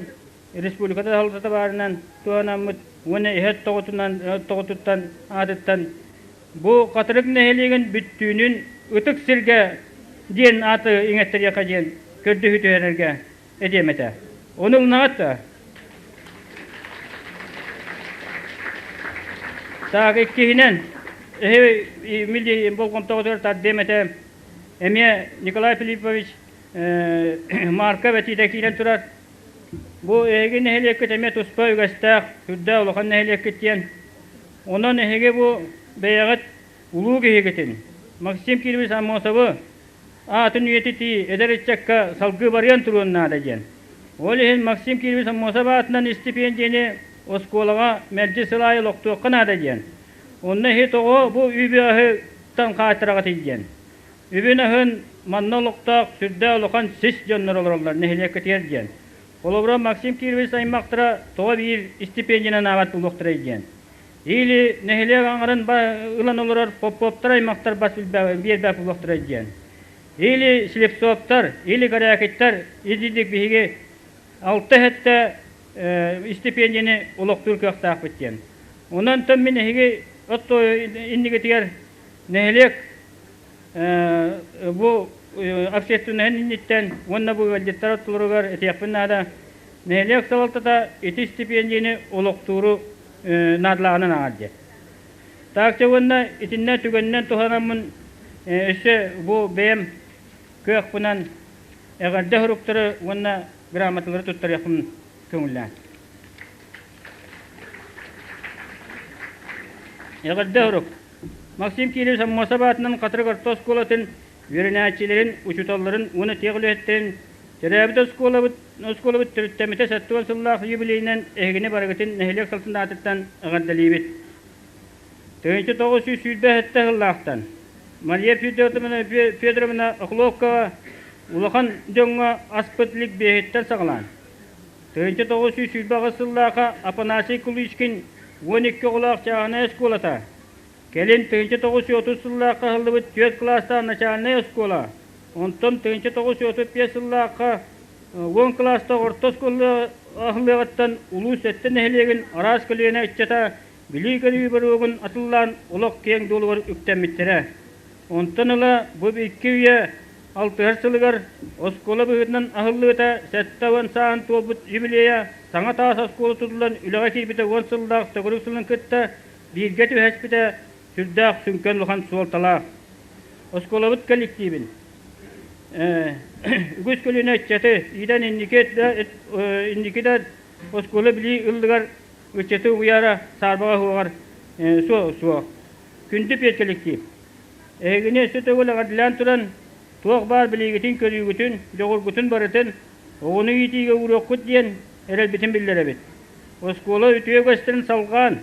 Speaker 8: республиката салалтата баарынан туһанаммыт уонна иһэ тоҕотунан тоҕотуттан аатыттан бу Хатырык нэһилиэгин бүттүүнүн ытык сиргэ диэн ааты иҥэттэриэххэ диэн көрдөһүү түһэрэргэ этиэм этэ. Ону ылынаҕыт да? Так, иккиһинэн, эһи милли болҕомтоҕутугар тардыам этэ. Эмиэ Николай Филиппович Марков этиитэ киирэн турар. Бу эһиги нэһилиэккит эмиэ туспа үгэстээх, сүрдээх улахан нэһилиэккит диэн. Онон эһиги бу бэйэҕит улуу киһигитин, Максим Кирович Аммосовы аатын үйэтитии эдэр ыччакка салгыы барыан туруон наада диэн. Ол иһин Максим Кирович Аммосов аатынан истипиэндийэни оскуолаҕа мэлдьи сыл аайы олохтуохха наада диэн. Онно иһи тоҕо бу үбү-аһыттан хаайтараҕытый диэн. Үбүн-аһын манна олохтоох сүрдээх улахан сис дьоннор олороллор нэһилиэккитигэр диэн. Холобура, Максим Кирович аймахтара тоҕо биир истипиэндийэнэн аабат буолуохтарай диэн. Или нэһилиэк аҥарын ылан олорор Попповтар аймахтар бас биэрбэт буолуохтарай диэн. Или Слепцовтар, или Корякиттар итинник биһиги алта сэттэ истипиэндийэни олохтуур кыахтаахпыт диэн. Онон мин эһиги отто иннигитигэр нэһилиэк бу общественноһын инниттэн уонна бу ыалдьыттар ортолоругар этиэхпин наада, нэһилиэк салалтата ити истипиэндийэни олохтууру наадалааҕынан ааҕар диэн. Таакча уонна итиннэ түгэнинэн туһанаммын өссө бу бэйэм кыахпынан эҕэрдэ суруктары уонна грамоталары туттарыахпын көҥүллээн. Эҕэрдэ сурук. Максим Кириллович Аммосов аатынан Хатырык орто оскуолатын үөрэнээччилэрин, учууталларын уонна тех үлэһиттэрин төрөөбүт оскуолабыт оскуолабыт төрүттэммитэ 70 сыллаах юбилейынан эһигини барыгытын нэһилиэк салтын аатыттан эҕэрдэлиибит. 1927 сыллаахтан Мария Федоровна, Федоровна Охлопкова улахан дьоҥҥо аспыт ликбеһиттэн саҕалаан 1928 сыллаахха Афанасий Куличкин 12 оҕолоох чааһынай оскуолата, кэлин 1930 сыллаахха аһыллыбыт түөрт кылаастаах начальнай оскуола, онтон 1935 сыллаахха 10 кылаастаах орто оскуола аһыллыаҕыттан улуус сэттэ нэһилиэгин араас көлүөнэ ыччата билии-көрүү боруогун атыллаан олох киэҥ дуолугар үктэммиттэрэ. Онтон ыла бу икки үйэ алтыһар сылыгар оскуола быһыытынан аһыллыыта 70 сааһын туолбут юбилейа саҥа таас оскуола тутуллан үлэҕэ киирбитэ уон сыллаах төгүрүк сылын кытта бииргэ түбэспитэ сүрдээх сүҥкэн улахан суолталаах. Оскуолабыт коллективин үгүс көлүөнэ ыччаты иитэн инники да оскуола билии ыллыгар ыччаты уйара саарбаҕа суоҕар суох. Күндү педколлектив! Эһигини өссө төгүл эҕэрдэлээн туран, туох баар билиигитин-көрүүгүтүн, дьоҕургутун барытын оҕону иитиигэ ууруоххут диэн эрэлбитин биллэрэбит. Оскуола үтүө үгэстэрин салҕаан,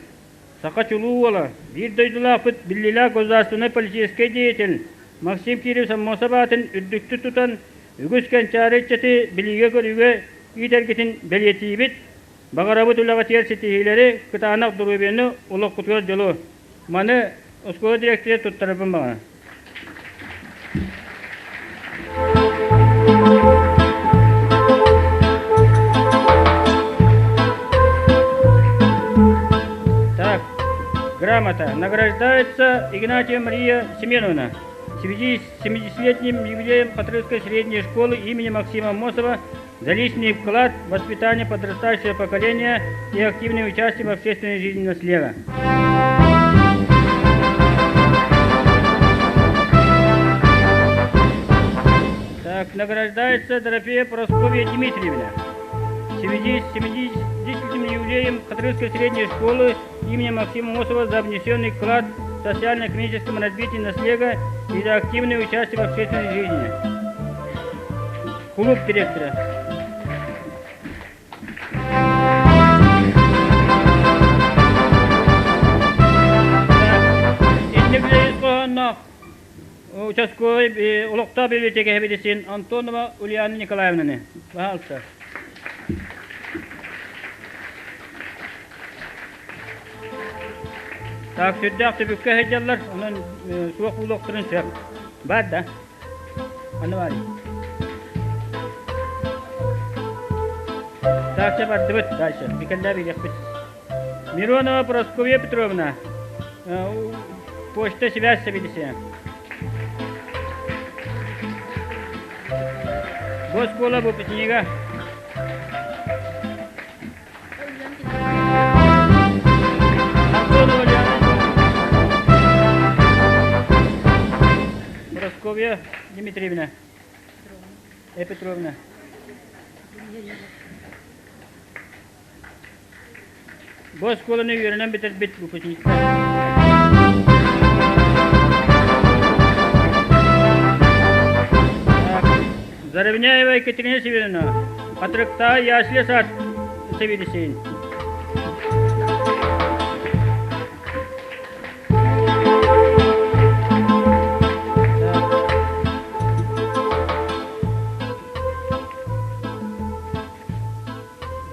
Speaker 8: саха чулуу уола, биир дойдулаахпыт биллиилээх государственнай политическай деятель Максим Кириллович Аммосов аатын үрдүктүк тутан, үгүс кэнчээри ыччаты билиигэ-көрүүгэ иитэргитин бэлиэтиибит. Баҕарабыт үлэҕитигэр ситиһиилэри, кытаанах доруобуйаны, олоххутугар дьолу! Маны оскуола дириэктэрэ туттарарбын баҕарабын. Так, грамота. Награждается Игнатьева Мария Семеновна. В связи с 70-летним юбилеем Хатырыкской средней школы имени Максима Аммосова за личный вклад в воспитание подрастающего поколения и активное участие в общественной жизни наслега. Так, награждается Дорофея Прасковья Дмитриевна. В связи с 70-летним юбилеем Хатырыкской средней школы имени Максима Мосова за внесенный вклад в социально-экономическом развитии наслега и за активное участие в общественной жизни. Клуб директора. Участковый олохтоох библиотека сэбиэдиссэйин Антонова Ульяна Николаевнаны. Пожалуйста. Так, сүрдээх түбүккэ сылдьаллар, онон суох буолуохтарын сөп. Бар да. Аны баарый. Так, чэ бардыбыт дальше. Бикэллээ билиэхпит. Миронова Прасковья Петровна, почта связь сэбиэдиссэйэ. Бу оскуола выпускнига. Антонова Лена Прасковья Дмитриевна. Э Петровна. Бу оскуоланы үөрэнэн бүтэрбит выпускниктар. Заровняева Екатерина Северовна, Хатырыктаа ясли сад сэбиэдиссэйин.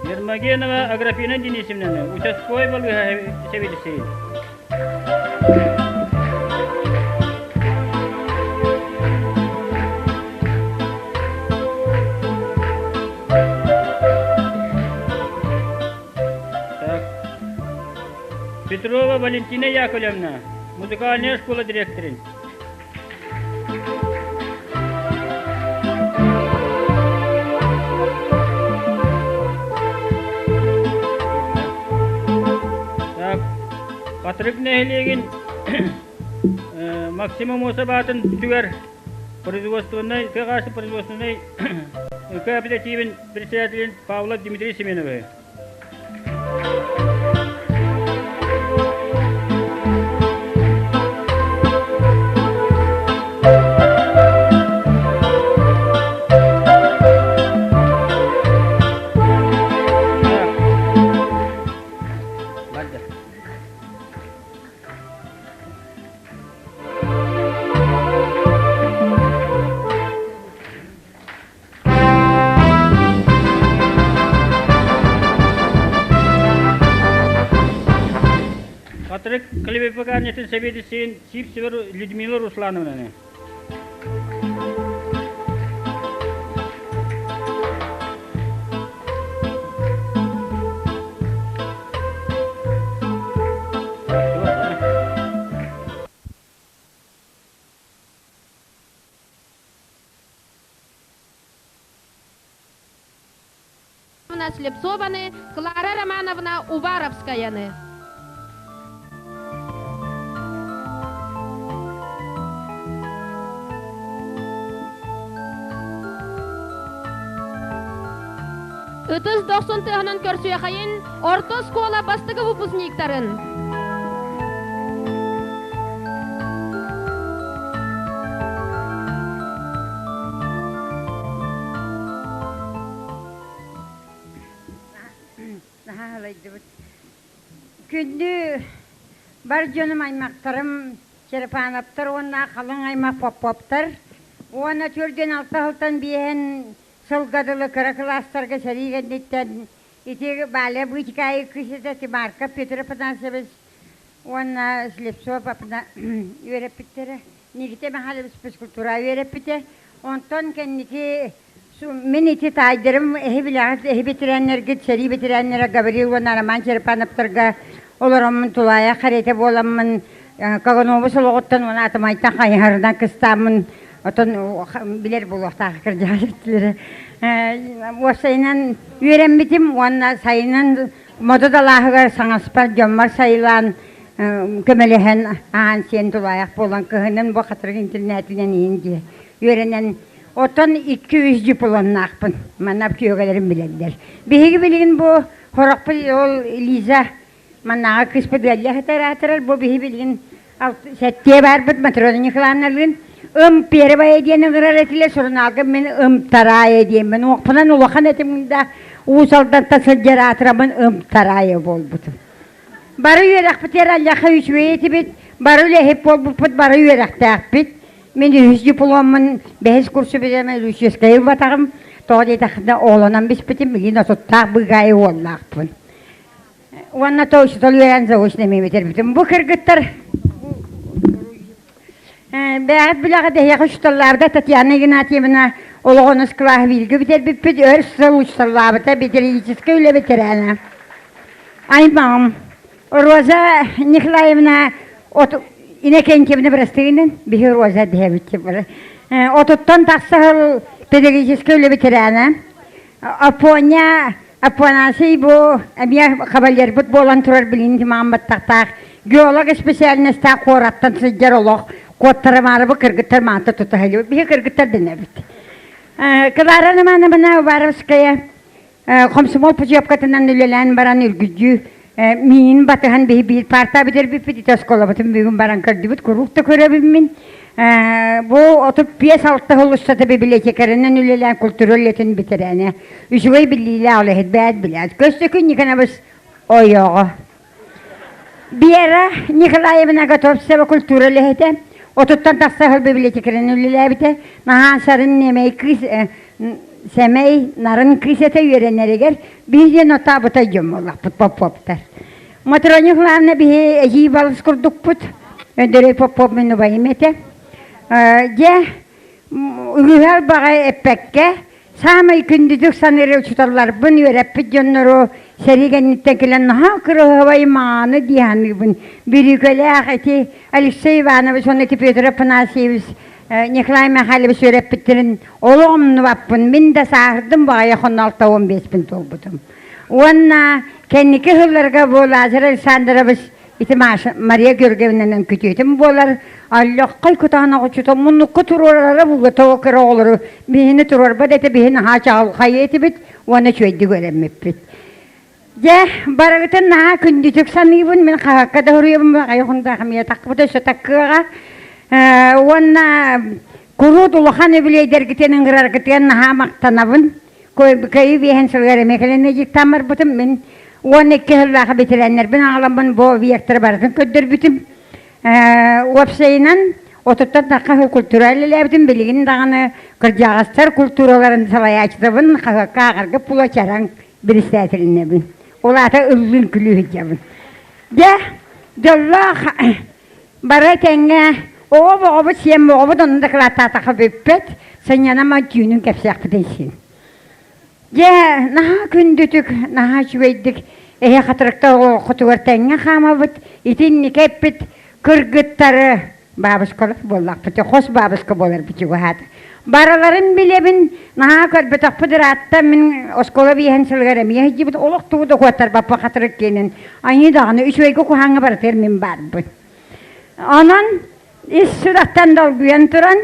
Speaker 8: Ермогенова Аграфена Денисовнаны участковай балыыһа сэбиэдиссэйин. Так. Петрова Валентина Яковлевна, музыкальная школа директорын. Так, Патрик нэһилиэгин Максим Амосов аатын түгэр производственнай тыа производственнай кооперативин председателин Павлов Дмитрий Семеновы. Патрик Клевепеканетін сэбиэдиссэйин Сивцева Людмила Руслановнаны.
Speaker 9: Слепцованы, Клара Романовна Уваровскаяны. Ытыс дохсун тыаһынан көрсүөхайын орто оскуола бастакы выпускниктарын.
Speaker 10: Наһаа ылайдыбыт. Күндү бар дьонум аймахтарым Черепановтар уонна халыҥ аймах Поповтар уонна төрдүөн алта сылтан биэһэн сылга дылы кыра кылаастарга сэрии кэнниттэн ити Валя Бычкаайы кыыс Тимарков Петр Афанасьевич уонна Слепцов үөрэппиттэрэ. Никита Михайлович физкультура үөрэппитэ. Онтон кэнники мин ити таайдарым эһи билэҕит, эһи бэтэрээннэргит, сэрии бэтэрээннэрэ Гаврил уонна Роман Черепановтарга олороммун тулаайах харета буоламмын Кагановус олоҕуттан уонна Атамайтан хайыһарынан кыстааммын отон билэр буолуохтаах кырдьаҕас өттүлэрэ уопсайынан үөрэммитим уонна сайынын Модут алааһыгар саҥаспар дьоммор сайылаан көмөлөһөн аһаан сиэн тулаайах буолан кыһынын бу хатырык интернетинэн иһин дии үөрэнэн оттон икки-үс дипломнаахпын манна күөгэлэрим билэллэр биһиги билигин бу хорохпут ол Лиза маннааҕы кыыспыт ыалльа сытар бу биһи билигин сэттиэ баарбыт Матрена Николаевналыын ым первая диэн ыҥырар этилэр сурунаалга мин ым тараайа диэммин уохпунан улахан этим да Уус Алдантан сылдьар аатыраммын ым тараайа буолбутум бары үөрэхпитигэр аллаха үчүгэй этибит бары үлэһит буолбуппут бары үөрэхтээхпит мин үһүс дипломмун бэһис курсу бүтэрэн Лүчүөскэйи ылбатаҕым тоҕо диэтэххинэ оҕолонон биспитим билигин отуттаах быгаайы уоллаахпын Уонна то учуутал үөрэн заочно эмиэ бүтэрбитим. Бу кыргыттар бэйэҕит билэҕит эһиэхэ учууталлаабыта Татьяна Игнатьевна олоҕун кылааһы бииргэ бүтэрбиппит өр сыл учууталлаабыта педагогическай үлэ бэтэрээнэ. Аймаҕым Роза Николаевна от Иннокентьевна бырастыгынан биһи Роза дэһэбит. Отуттан тахса сыл Педагогическай үлэ ветерана. Апоня Апанасий бу эмиэ кавалербыт буолан турар билигин тимаан баттахтаах геолог специальностаах куораттан сылдьар олох куоттарымаарыбы кыргыттар маанта тута сылдьыбыт биһи кыргыттар дэнэбит. Клара Романовна Уваровская комсомол путевкатынан үлэлээн баран үргүдьүү миин батыһан биһи биир парта бүтэрбиппит ити оскуолабытын бүгүн баран көрдүбүт куруук да көрөбүн мин Бу 35-6 сыл устата библиотекарынан үлэлээн культура үлэтин бэтэрээнэ. Үчүгэй биллиилээх үлэһит бэт билээт. Көстөкүн Никонович ойоҕо. Вера Николаевна Готовцева культура үлэһитэ. Отуттан тахса сыл библиотекарынан үлэлээбитэ. Наһаа сарын немэй кыыс сэмэй нарын кыыс этэ үөрэнэригэр биһиги нотаабыта дьон буоллахпыт Поповтар. Матроня Николаевна биһи эдьиий балыс курдукпут. Өндөрөй Попов мин убайым этэ. Дьэ, үгүһэ баҕай эппэккэ, саамай күндүтүк саныыр учууталларбын, үөрэппит дьоннору сэрии кэнниттэн кэлэн наһаа кыраһыабай мааны дии саныыбын. Бүрүүкэлээх ити Алексей Иванович уонна ити Петр Афанасьевич, Николай Михайлович үөрэппиттэрин олох умнубаппын. Мин да сааһырдым баҕайы хонно 65-пин туолбутум. Уонна кэнники сылларга бу Лазарь Александрович ити Маша Мария Георгиевнанан күтүөтүм буолар. Аллаххай кутаан оҕоччута муннукка туруорара буга тоҕо кыра оҕолору биһини туруорбат этэ биһини наһаа чаҕылхай этибит уонна үчүгэйдик үөрэммиппит. Дьэ, барыгытын наһаа күндүтүк саныыбын, мин хаһыакка да суруйабын, аҕай хундаахымыйа таххыбыт өссө таккыаҕа. Уонна куруут улахан үбүлүөйдэргитин ыҥыраргытыгар наһаа махтанабын. Кыайыы биэһин сылыгар эмиэ кэлэн дьиктаан барбытым. Мин 12 сыллаах бэтэрээннэрбин аҕаламмын бу объектары барытын көрдөрбүтүм. Уопсайынан, отуттан тахха культура үлэлээбитим. Билигин даҕаны кырдьаҕастар культураларын салайааччытабын, хаһыакка ааҕарга пула чараҥ председателинэбин. Ол аата ыллыын күлүү сылдьабын. Дьэ, дьоллоох Бары тэҥҥэ оҕо оҕобут сиэн оҕобут онно дакылааттаатахха бүппэт, сынньанама түүнүн кэпсиэхпитин син. Дьэ, наһаа күндүтүк, наһаа үчүгэйдик эһэ хатырыкта оҕоххутугар тэҥҥэ хаамабыт, итинник эппит кыргыттары бабушкалар буоллахпыт, хос бабушка буоларбыт чугаһаата. Барыларын билэбин, наһаа көрбөтөхпүт ыраатта, мин оскуола биэһин сылыгар эмиэ сылдьыбыт, олох тугу да куоттарбаппын хатырык диэнин Айыы даҕаны үчүгэйгэ куһаҥҥа барытыгар мин баарбын. Онон ис сүрэхтэн долгуйан туран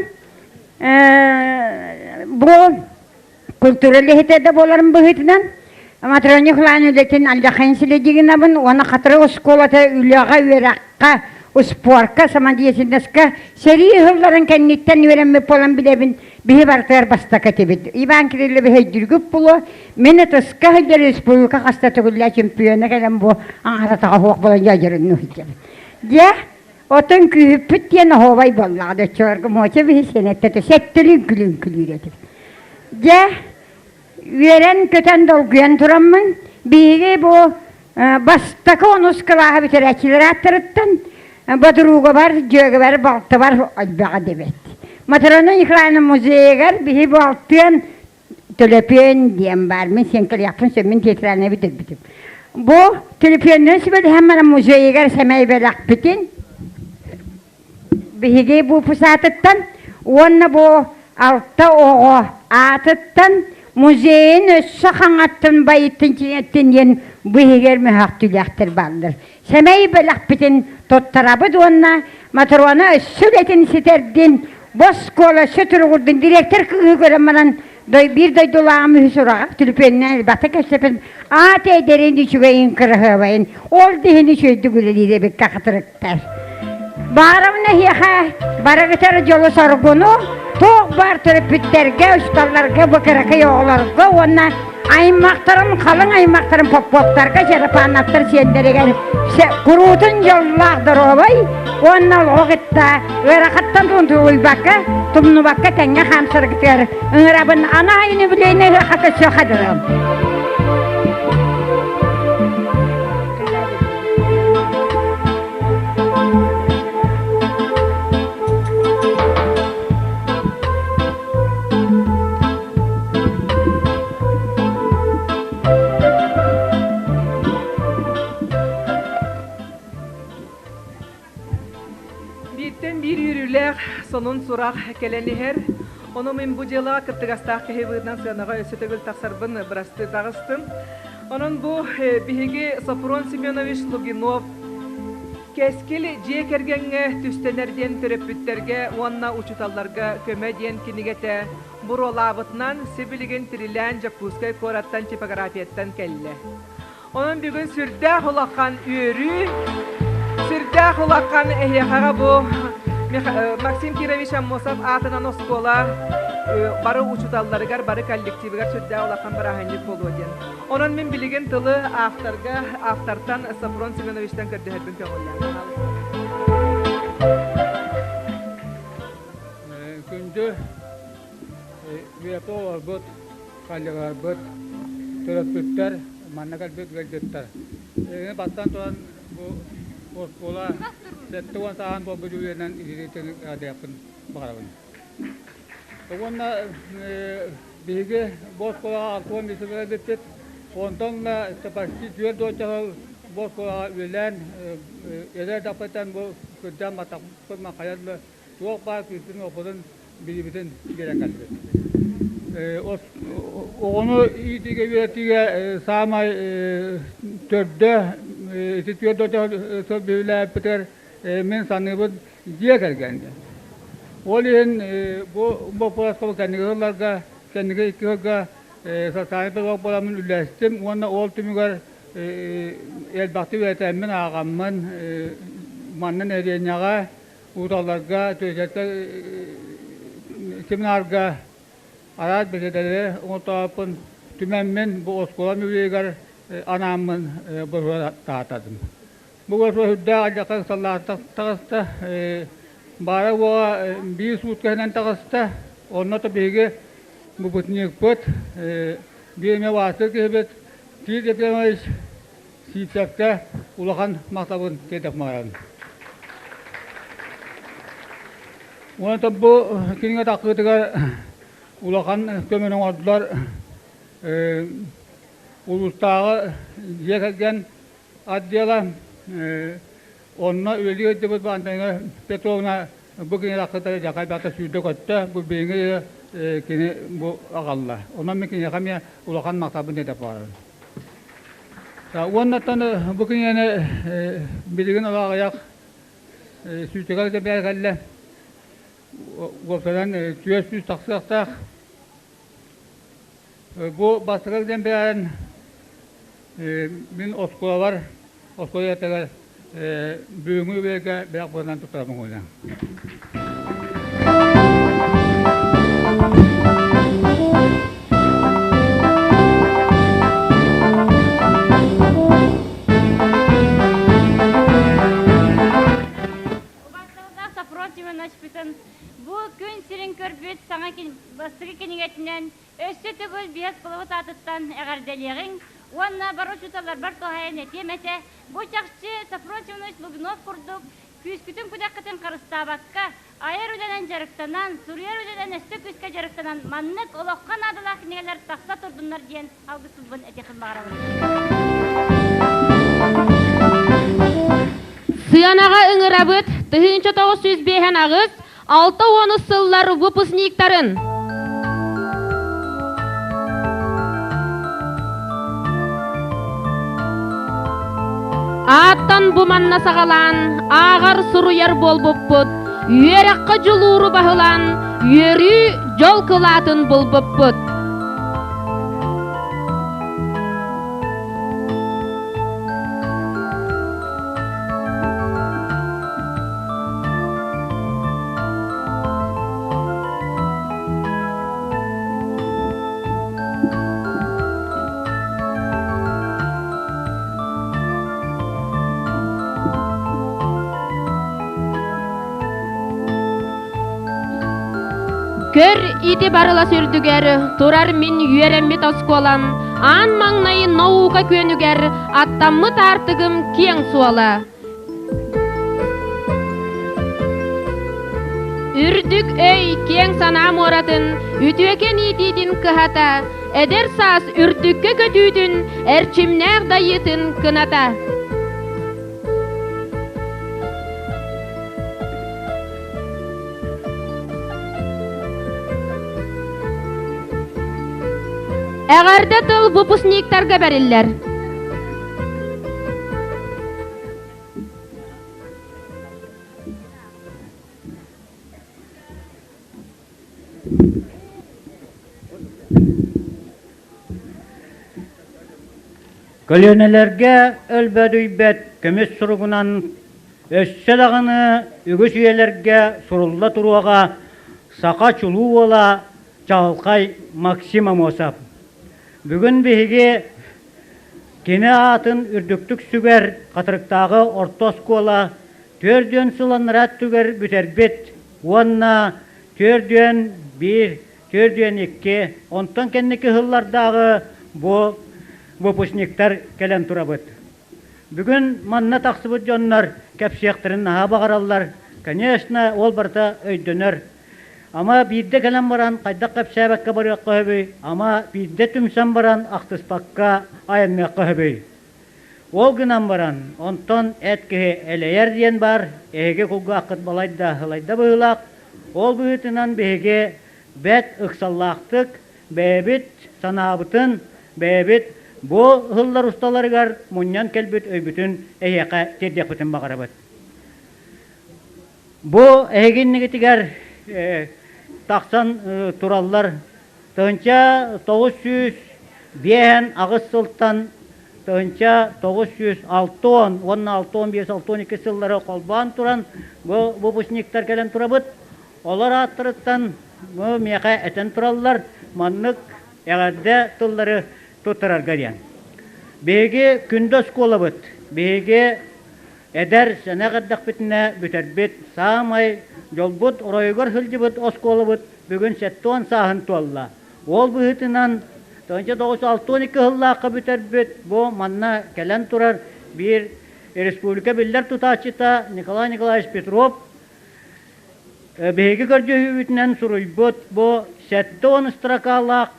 Speaker 10: бу культура үлэһитэ да буоларым быһыытынан Матрена Николаевна үлэтин Альдахайн Селедигинабын уонна Хатырык оскуолата үлэҕэ, үөрэххэ, успуорка, самодеятельноска сэрии сылларын кэнниттэн үөрэммит буолан билэбин Биһи барытыгар бастакы этибит. Иван Кириллович өйдүүргүт буолуо. Мин ытыска сылдьар республика хаста төгүллээх чемпиона кэлэн бу аҥаратаҕа суох буолан дьадьырынну сылдьабын. Дьэ, отон күүһүппүт диэн оһуобай буоллаҕа доччолорго муоча биһи сиэнэттэ сэттэлиин күлүүн күлүүр этим. Дьэ, үөрэн-көтөн долгуйан тураммын, биһиги бу бастакы онус кылааһы бүтэрээччилэр ааттарыттан бодуругабар, дьүөгэбэр, балтыбар элбэҕэ диэбит. Матрона Николаевна музейыгар биһи балтыан төлөпүөн диэн баар. Мин сиэн кэлиэхпин сөп, мин театральнай бүтэрбитим. Бу төлөпүөннэрин сүбэлэһэн баран музейыгар сэмэй бэлэхпитин биһиги выпуск аатыттан уонна бу алта оҕо аатыттан музейын өссө хаҥаттын байыттын чиҥэттин диэн бу иһигэр мөһөөхтүүлээхтэр бааллар. Сэмэй бэлэхпитин туттарабыт уонна Матрона өссө үлэтин ситэрдин, бу оскуола өссө туругурдун директор кыыһы көрөн баран биир дойдулааҕым үһү сураҕа түлүпүөннээн элбэхтик кэпсэппит аат эдэрин үчүгэйин кыраһыабайын ол да иһин үчүгэйдик үлэлиир эбиккэ хатырыктар. Баарабын эһиэхэ барыгытар дьолу-соргуну туох баар төрөппүттэргэ, учууталларга, бу кыракый оҕолорго уонна аймахтарын, халыҥ аймахтарын Поповтарга, Черепановтар сиэннэригэр куруутун дьоллоох доруобай уонна олоҕу кытта ыарахаттан тулуйбакка, тумнубакка тэҥҥэ хаамсаргытыгар ыҥырабын. Аны айын үбүлүөйүнэ ыһыахха көрсүөххэ дылы.
Speaker 11: Бииртэн биир үөрүүлээх сонун сурах кэлэн иһэр. Ону мин бу дьыалаҕа кыттыгастаах киһи быһыытынан сыанаҕа өссө төгүл тахсарбын бырастыы таҕыстым. Онон бу биһиги Софрон Семенович Лугинов Кэскил дьиэ кэргэҥҥэ түстэнэр диэн төрөппүттэргэ уонна учууталларга көмө диэн кинигэтэ буруолаабытынан сибилигин тирилээн Дьокуускай куораттан типографияттан кэллэ. Онон бүгүн сүрдээх улахан үөрүү, сүрдээх улахан эһиэхэҕэ бу Максим Кирович Аммосов аатынан оскуола бары учууталларыгар, бары коллективыгар сүрдээх улахан бырааһынньык буолуо диэн. Онон мин билигин тылы авторга, автортан Софрон Семеновичтан көрдөһөрбүн көҥүллээн.
Speaker 12: Күндү үөпэ олорбут коллегаларбыт, төрөппүттэр, манна кэлбит ыалдьыттар. Бастаан туран бу оскуола 70 сааһын буолбут үөрэнэн итиитин аадыахпын баҕарабын. Уонна биһиги бу оскуолаҕа алтуон бисибэ бүппүт. Онтон да почти түөрт уонча сыл бу оскуолаҕа үлэлээн эдэр даппыттан бу кырдьан матахпыт махайан да туох баар күүспүтүн-уохпутун билибитин биэрэн кэллибит. Оҕону иитиигэ үөрэтиигэ саамай төрдө ити түөрт сыл биһилээппитигэр мин саныыбын дьиэ кэргэн диэн. Ол иһин бу боппуруоска кэнники сылларга кэнники икки сылга социальнай педагог буоламмын үллэстим уонна ол түмүгэр элбэхтик үөрэтэммин ааҕаммын манна нэһилиэнньэҕэ Ууталларга, түөсэккэ семинарга араас бэсиэдэлэри оҥортооппун түмэммин бу оскуола үбүлүөйүгэр анааммын быһыа таһааттардым. Бу оскуола сүрдээх алдьархай ыксаллаахтык таҕыста. Баара уоҕа биир суутка иһинэн таҕыста. Онно то биһиги выпускникпыт, биир эмэ убаастыыр киһибит Тит Ефремович Сиипсэпкэ улахан махталбын тиэрдэх баҕарабын. Уонна бу кинигэ тахсыытыгар улахан көмөнү оҥордулар улуустааҕы дьиэ кэргэн отдела онно үлэлии сылдьыбыт Антонина Петровна бу кинигэ тахсыыта дьахай сүүрдэ-көттө бу билиҥҥи кини бу аҕалла. Онон мин киниэхэ эмиэ улахан махталбын тиэрдэх баҕарабын. Уоннаттан бу кинигэни билигин аҕыйах сүүтүгэр кэбиһэр кэллэ. Уопсайынан 400 тахсыахтаах. Бу бастакы диэн бэйэн мин оскуолабар, оскуола этэгэр бүгүҥҥү үбүлүөйгэ бэлэх быһыытынан туттарабын уонна.
Speaker 13: Убаастабыллаах Софрон Семеновичпытын бу күн сирин көрбүт саҥа бастакы кинигэтинэн өссө төгүл биэс кылабыт аатыттан эҕэрдэлиэҕиҥ уонна бары учууталларбар туһаайан этиэм этэ бу чахчы Софрон Семенович Лугинов курдук Күүскүтүн-күдэххитин харыстаабакка, айар үлэнэн дьарыктанан, суруйар үлэнэн өссө күүскэ дьарыктанан, маннык олоххо наадалаах кинигэлэр тахса турдуннар диэн алгыс тылбын этиэхпин баҕарабын.
Speaker 9: Сыанаҕа ыҥырабыт 1958 60 сыллар выпускниктарын. Ааттан бу манна саҕалаан, ааҕар суруйар буолбуппут, үөрэххэ дьулууру баһылаан, үөрүү дьол кылаатын булбуппут. Көр ити барылас үрдүгэр турар мин үөрэммит оскуолам аан маҥнай наука күөнүгэр аттаммыт аартыгым киэҥ суола. Үрдүк өй киэҥ санаа муоратын, үтүөкэн иитиитин кыһата, эдэр саас үрдүккэ көтүүтүн, эрчимнээх дайыытын кыната. Эҕэрдэ тыл выпускниктарга бэриллэр.
Speaker 8: Көлүөнэлэргэ өлбөөдүйбэт көмүс суругунан өссө даҕаны үгүс үйэлэргэ сурулла туруоҕа саха чулуу уола чаҕылхай Максим Аммосов. Бүгүн биһиги кини аатын үрдүктүк сүгэр Хатырыктааҕы орто оскуола 40 сыл анараа өттүгэр бүтэрбит уонна 41, 42, онтон кэнники сыллардааҕы бу выпускниктар кэлэн турабыт. Бүгүн манна тахсыбыт дьоннор кэпсиэхтэрин наһаа баҕараллар. Конечно, ол барыта өйдөнөр. Ама биирдэ кэлэн баран хайдах кэпсээбэккэ барыахха сөбүй, ама биирдэ түмсэн баран ахтыспакка айанныахха сөбүй. Ол гынан баран, онтон эт киһи элэйэр диэн баар, эһиги кулгааххыт балайда ылайда быһыылаах. Ол быһыытынан биһиги бэрт ыксаллаахтык бэйэбит санаабытын, бэйэбит бу ыһыллар усталарыгар мунньан кэлбит өйбүтүн эһиэхэ тиэрдиэхпитин баҕарабыт. Бу эһиги иннигитигэр тахсан тураллар 1958 сылтан 1960 уонна 65-62 сыллары холбоон туран бу выпускниктар кэлэн турабыт. Олор ааттарыттан бу миэхэ этэн тураллар маннык эҕэрдэ тыллары туттарарга диэн. Биһиги күндү оскуолабыт, биһиги Эдэр, сэнэх эрдэхпитинэ бүтэрбит, саамай дьолбут оройугар сылдьыбыт оскуолабыт бүгүн 70 сааһын туолла. Ол быһыытынан 1962 сыллаахха бүтэрбит бу манна кэлэн турар биир республика биллэр тутааччыта Николай Николаевич Петров биһиги көрдөһүүбүтүнэн суруйбут бу 70 строкалаах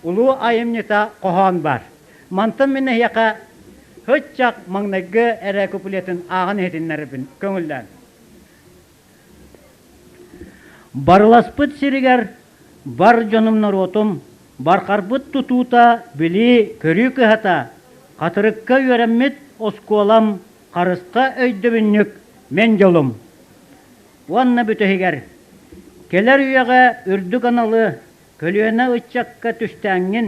Speaker 8: Улуу айымньыта хоһоон бар. Мантан мин эһиэхэ һыччах маҥнайгы эрэ куплетын ааҕан иһитиннэрэрбин көҥүллээн. Барыласпыт сиригэр бар дьонум норуотум бархарбыт тутуута билии көрүү кыһата хатырыкка үөрэммит оскуолам харысха өйдөбүнньүк мен дьолум уонна бүтэһигэр кэлэр үйэҕэ үрдүк аналы Көлүөнэ ыччакка түстээҥҥин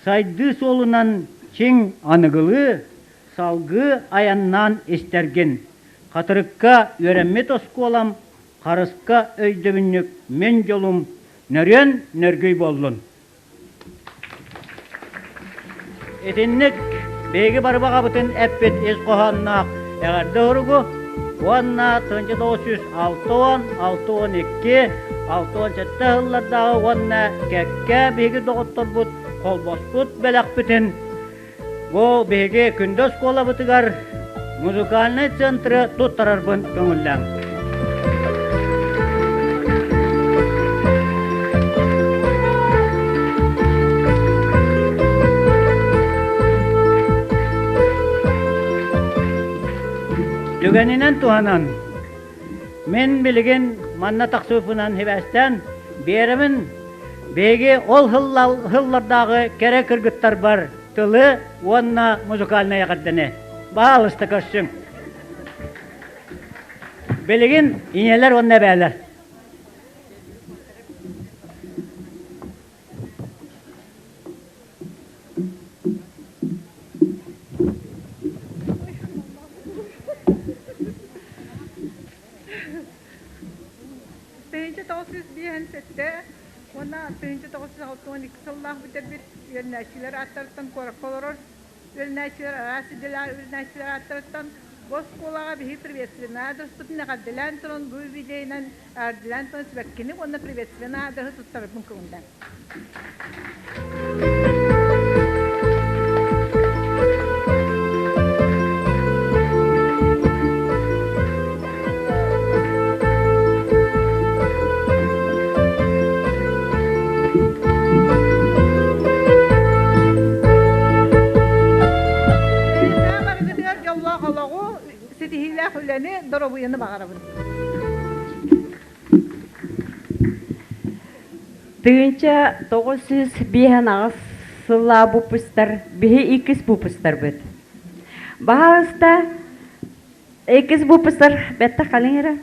Speaker 8: сайдыы суолунан чиҥ аныгылыы, салгыы айаннаан истэргин. Хатырыкка үөрэммит оскуолам, харыска өйдөбүнньүк мин дьолум нөрүөн нөргүй буоллун. Итинник биһиги бары баҕабытын эппит ис хоһоонноох эҕэрдэ уругу уонна 1960, 62, 67 сыллардааҕы уонна кэккэ биһиги доҕотторбут холбоспут бэлэхпитин бу биһиги күндү оскуолабытыгар музыкальнай центры туттарарбын көҥүллээҥ. Түгэнинэн туһанан, мин билигин манна тахсыбыппынан сибээстээн биэрэбин биһиги ол сыллардааҕы кэрэ кыргыттарбар тылы уонна музыкальнай эҕэрдэни. Баалыста көрсүҥ. Билигин ийэлэр уонна эбээлэр.
Speaker 14: 1957 уонна 1962 сыллаах бүтэрбит үөрэнээччилэр ааттарыттан куоракка олорор үөрэнээччилэр араас идэлээх үөрэнээччилэр ааттарыттан бу оскуолаҕа биһиги приветственнай аадырыспытын эҕэрдэлээн туран бу юбилейынан эҕэрдэлээн туран сибэккини уонна приветственнай аадырыһы туттарарбын көҥүллээн. Барыгытыгар дьоллоох олоҕу, ситиһиилээх үлэни, доруобуйаны баҕарабын.
Speaker 15: 1958 сыллаа выпустар, биһи иккис выпустарбыт. Баһаалыста, иккис выпустар бэтте халыҥ эрэ.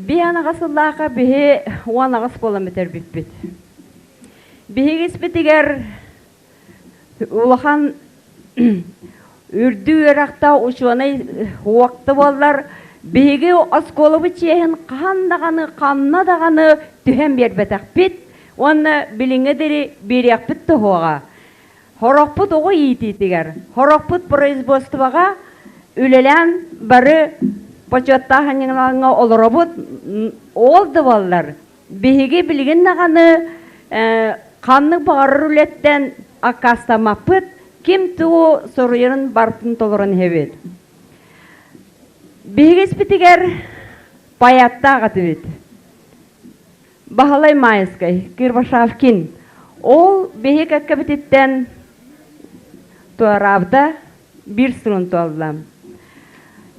Speaker 15: Биһи анаҕас сыллаахха биһи 18 буолан бүтэрбиппит. Биһиги испитигэр улахан үрдүк үөрэхтээх учуонай уокта буоллар, биһиги оскуолабыт чиэһин хаһан даҕаны, ханна даҕаны түһэн биэрбэтэхпит уонна билиҥҥэ диэри биэриэхпит туһуоҕа. Хорохпут оҕо иитиитигэр, хорохпут производствоҕа үлэлээн бары бочуоттаах анньыҥалаҥҥа олоробут. Ол да буоллар, биһиги билигин даҕаны ханнык баҕарар үлэттэн аккаастаммаппыт, ким тугу соруйарын барытын толорон иһэбит. Биһиги испитигэр паяттаах этибит. Баһылай Майскай, Кирбашавкин. Ол биһи кэккэбититтэн туораабыта биир сылын туолла.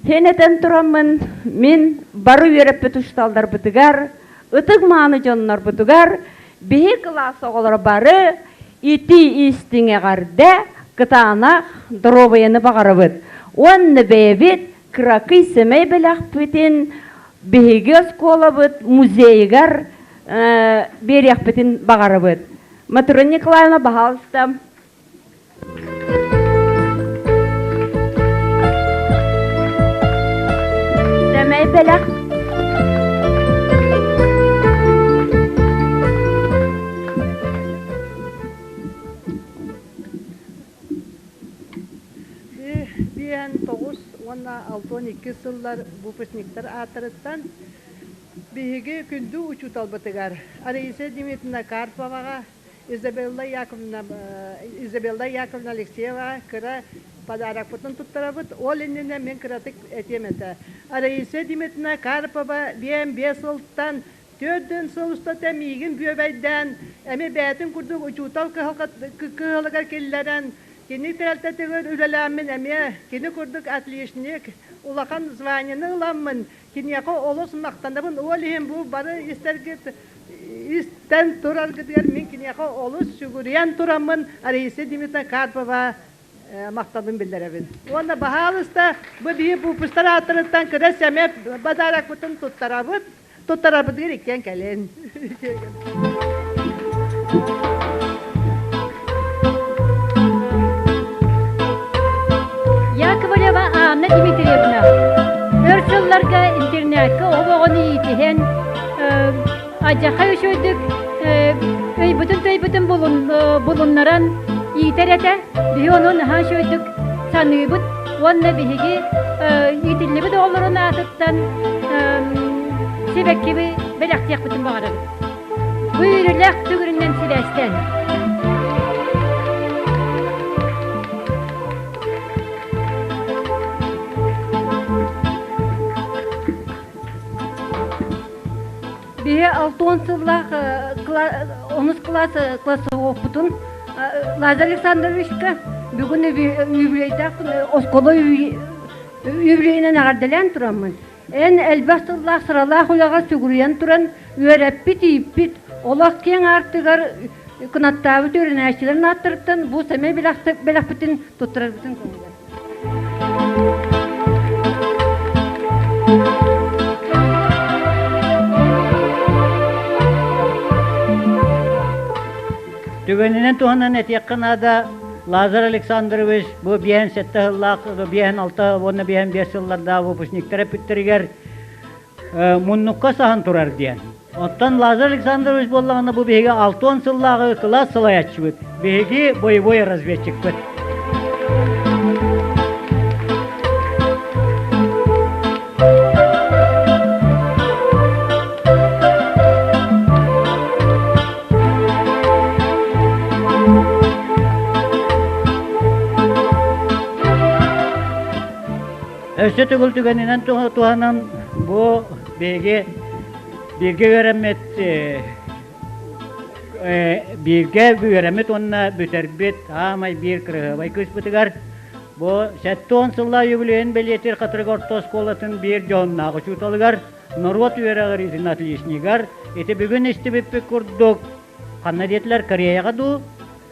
Speaker 15: Һин этэн тураммын, мин бары үөрэппит учууталларбытыгар, ытык мааны дьоннорбутугар биһи кылаас оҕолоро бары итии истиҥ эҕэрдэ, кытаанах доруобуйаны баҕарабыт. Уонна бэйэбит кыракый сэмэй бэлэхпитин биһиги оскуолабыт музейыгар биэриэхпитин баҕарабыт. Матрена Николаевна, баһаалыста. Сэмэй бэлэх.
Speaker 14: Биэн тоҕус уонна 62 сыллар выпускниктар ааттарыттан биһиги күндү учууталбытыгар Раиса Дмитриевна Карповаҕа, Изабелла Яковлевна, Изабелла Яковлевна Алексееваҕа кыра подарокпытын туттарабыт. Ол иннинэ мин кыратык этиэм этэ. Раиса Дмитриевна Карпова биэн биэс сылтан Төрдүн сыл устата миигин бүөбэйдээн, эмиэ бэйэтин курдук учуутал кыһылыгар киллэрэн, кини тэрилтэтигэр үлэлээммин эмиэ кини курдук отличник, улахан званиены ыламмын, киниэхэ олус махтанабын. Ол иһин бу бары истэргит истэн тураргытыгар мин киниэхэ олус сүгүрүйэн тураммын Раиса Дмитриевна Карпова махталын биллэрэбин. Уонна баһаалыста бу биһи выпустар ааттарыттан кыра сэмэ бадаракпытын туттарабыт. Туттарарбытыгар иккиэн кэлин.
Speaker 16: Яковлева Анна Дмитриевна өр сылларга интернакка оҕону иитиһэн адьаха үчүгдүк өйбүтүн-төйбүтүн булуннаран иитэр этэ. Биһи ону наһаа үчүгдүк саныыбыт уонна биһиги иитиллибит оҕолорун аатыттан сибэккиби бэлэхтиэхпитин баҕарабыт. Бу үөрүүлээх түгүрүнэн сибээстээн.
Speaker 17: Биһи 60 сыллаах онус класс классовоппутун Лазарь Александровичка бүгүн юбилейдаах оскуола юбилейинэн эҕэрдэлээн тураммын эн элбэх сыллаах сыралаах үлэҕэ сүгүрүйэн туран үөрэппит ииппит олох киэҥ аартыгар кынаттаабыт үөрэнээччилэрин ааттарыттан бу сэмэй бэлэхпитин туттарарбытын көҥүлэ.
Speaker 8: Түгэнинэн туһанан этиэххэ наада, Лазарь Александрович бу биэһэн сэттэ сыллаах, биэһэн алта уонна биэһэн биэс сыллардаах выпускниктар эппиттэригэр муннукка саһан турар диэн. Оттон Лазарь Александрович буоллаҕына бу биһиги 60 сыллааҕы кылаас салайааччыбыт, биһиги боевой разведчикпыт. Өссө төгүл түгэнинэн туһанан бу биһиги бииргэ үөрэммит бииргэ үөрэммит уонна бүтэрбит аамай биир кырыһыабай кыыспытыгар бу 70 сыллаах юбилейын бэлиэтиир Хатырык орто оскуолатын биир дьоһуннаах учууталыгар, норуот үөрэҕириитин отличнигар ити бүгүн истибиппит курдук ханна диэтилэр Кореяҕа дуу,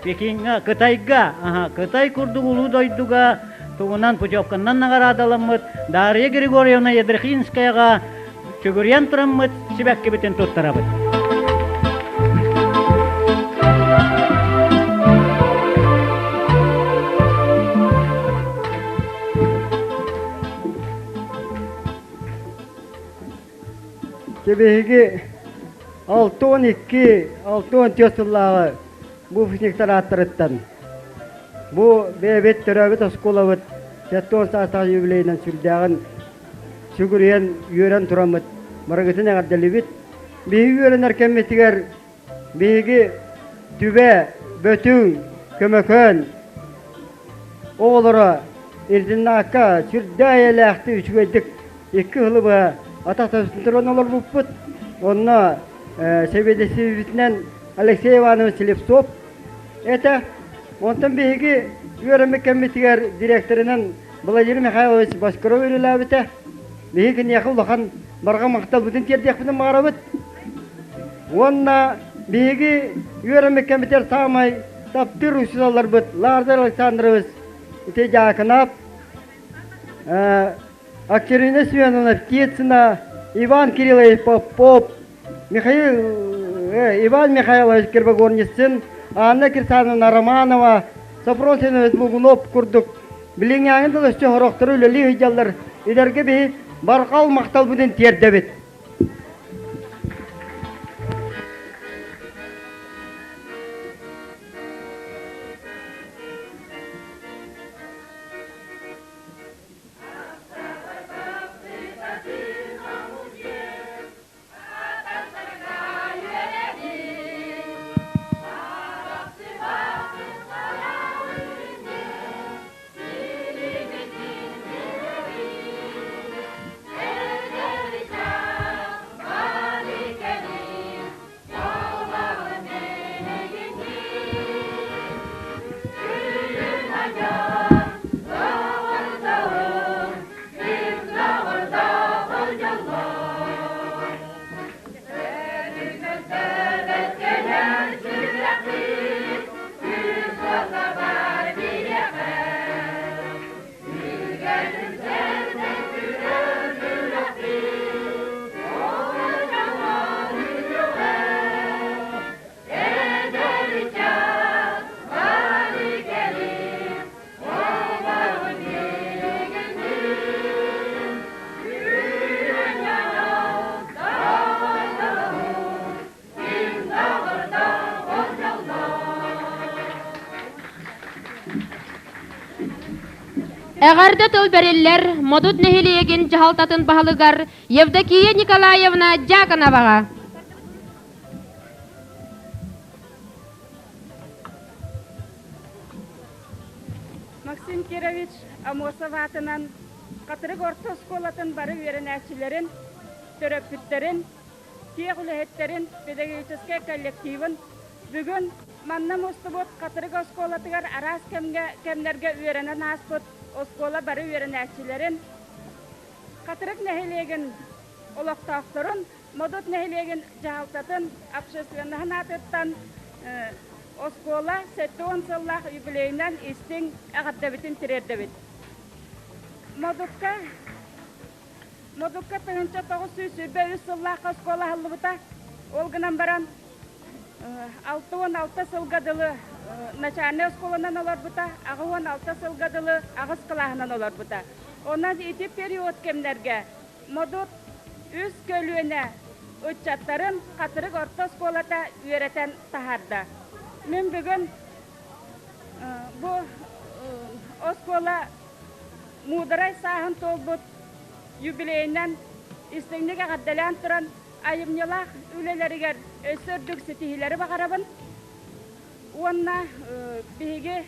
Speaker 8: Пекиҥҥа, Кытайга, аха, Кытай курдук улуу дойдуга тугунан путевканнан наҕараадаламмыт Дарья Григорьевна Ядрихинскаяҕа сүгүрүйэн тураммыт сибэккибитин туттарабыт.
Speaker 18: Биһиги 62, 64 сыллааҕы выпускниктар ааттарыттан бу бэйэбит төрөөбүт оскуолабыт 70 саастаах юбилейынан сүрдээҕин сүгүрүйэн үөрэн тураммыт барыгытын эҕэрдэлиибит. Биһиги үөрэнэр кэммитигэр биһиги Түбэ, Бөтүҥ, Көмөкөөн оҕолоро интернакка сүрдээх эйэлээхтик үчүгэйдик икки сылы быһа атах тэбистин туран олорбуппут. Онно сэбиэдиссэйбитинэн Алексей Иванович Слепцов этэ. Онтон биһиги үөрэммит кэммитигэр директорынан Владимир Михайлович Бочкарев үлэлээбитэ. Биһиги киниэхэ улахан барҕа махталбытын тиэрдиэхпитин баҕарабыт. Уонна биһиги үөрэммит кэммитигэр саамай таптыыр учууталларбыт Лазарь Александрович ити Дьаакынап, Актерина Семеновна Птицына, Иван Кириллович Попов, Михаил, Иван Михайлович Кирбогорницын, Анна Кирсановна Романова, Софрон Семенович Лугунов курдук билиҥҥээҥин да өссө сорохтору үлэлии сылдьаллар. Идэргэ биһи барҕал махталбытын тиэрдэбит.
Speaker 9: Эҕэрдэ тыл бэриллэр Модут нэһилиэгин дьаһалтатын баһылыгар Евдокия Николаевна Дьяконоваҕа.
Speaker 19: Максим Кирович Амосов аатынан Хатырык орто оскуолатын бары үөрэнээччилэрин, төрөппүттэрин, киэх үлэһиттэрин, педагогическай коллективын бүгүн манна мустубут Хатырык оскуолатыгар араас кэмҥэ кэмнэргэ үөрэнэн ааспыт оскуола бары үөрэнээччилэрин, Хатырык нэһилиэгин олохтоохторун Модут нэһилиэгин дьаһалтатын общественноһын аатыттан оскуола 70 сыллаах юбилейынан истиҥ эҕэрдэбитин тириэрдэбит. Модукка Модукка 1923 сыллаахха оскуола аһыллыбыта. Ол гынан баран 66 сылга дылы начальнай оскуоланан олорбута, 86 сылга дылы аҕыс кылааһынан олорбута. Онон ити период кэмнэргэ Модут үс көлүөнэ ыччаттарын Хатырык орто оскуолата үөрэтэн таһаарда. Мин бүгүн бу оскуола муударай сааһын туолбут юбилейынан истиҥник эҕэрдэлээн туран айымньылаах үлэлэригэр өссө үрдүк ситиһиилэри баҕарабын уонна биһиги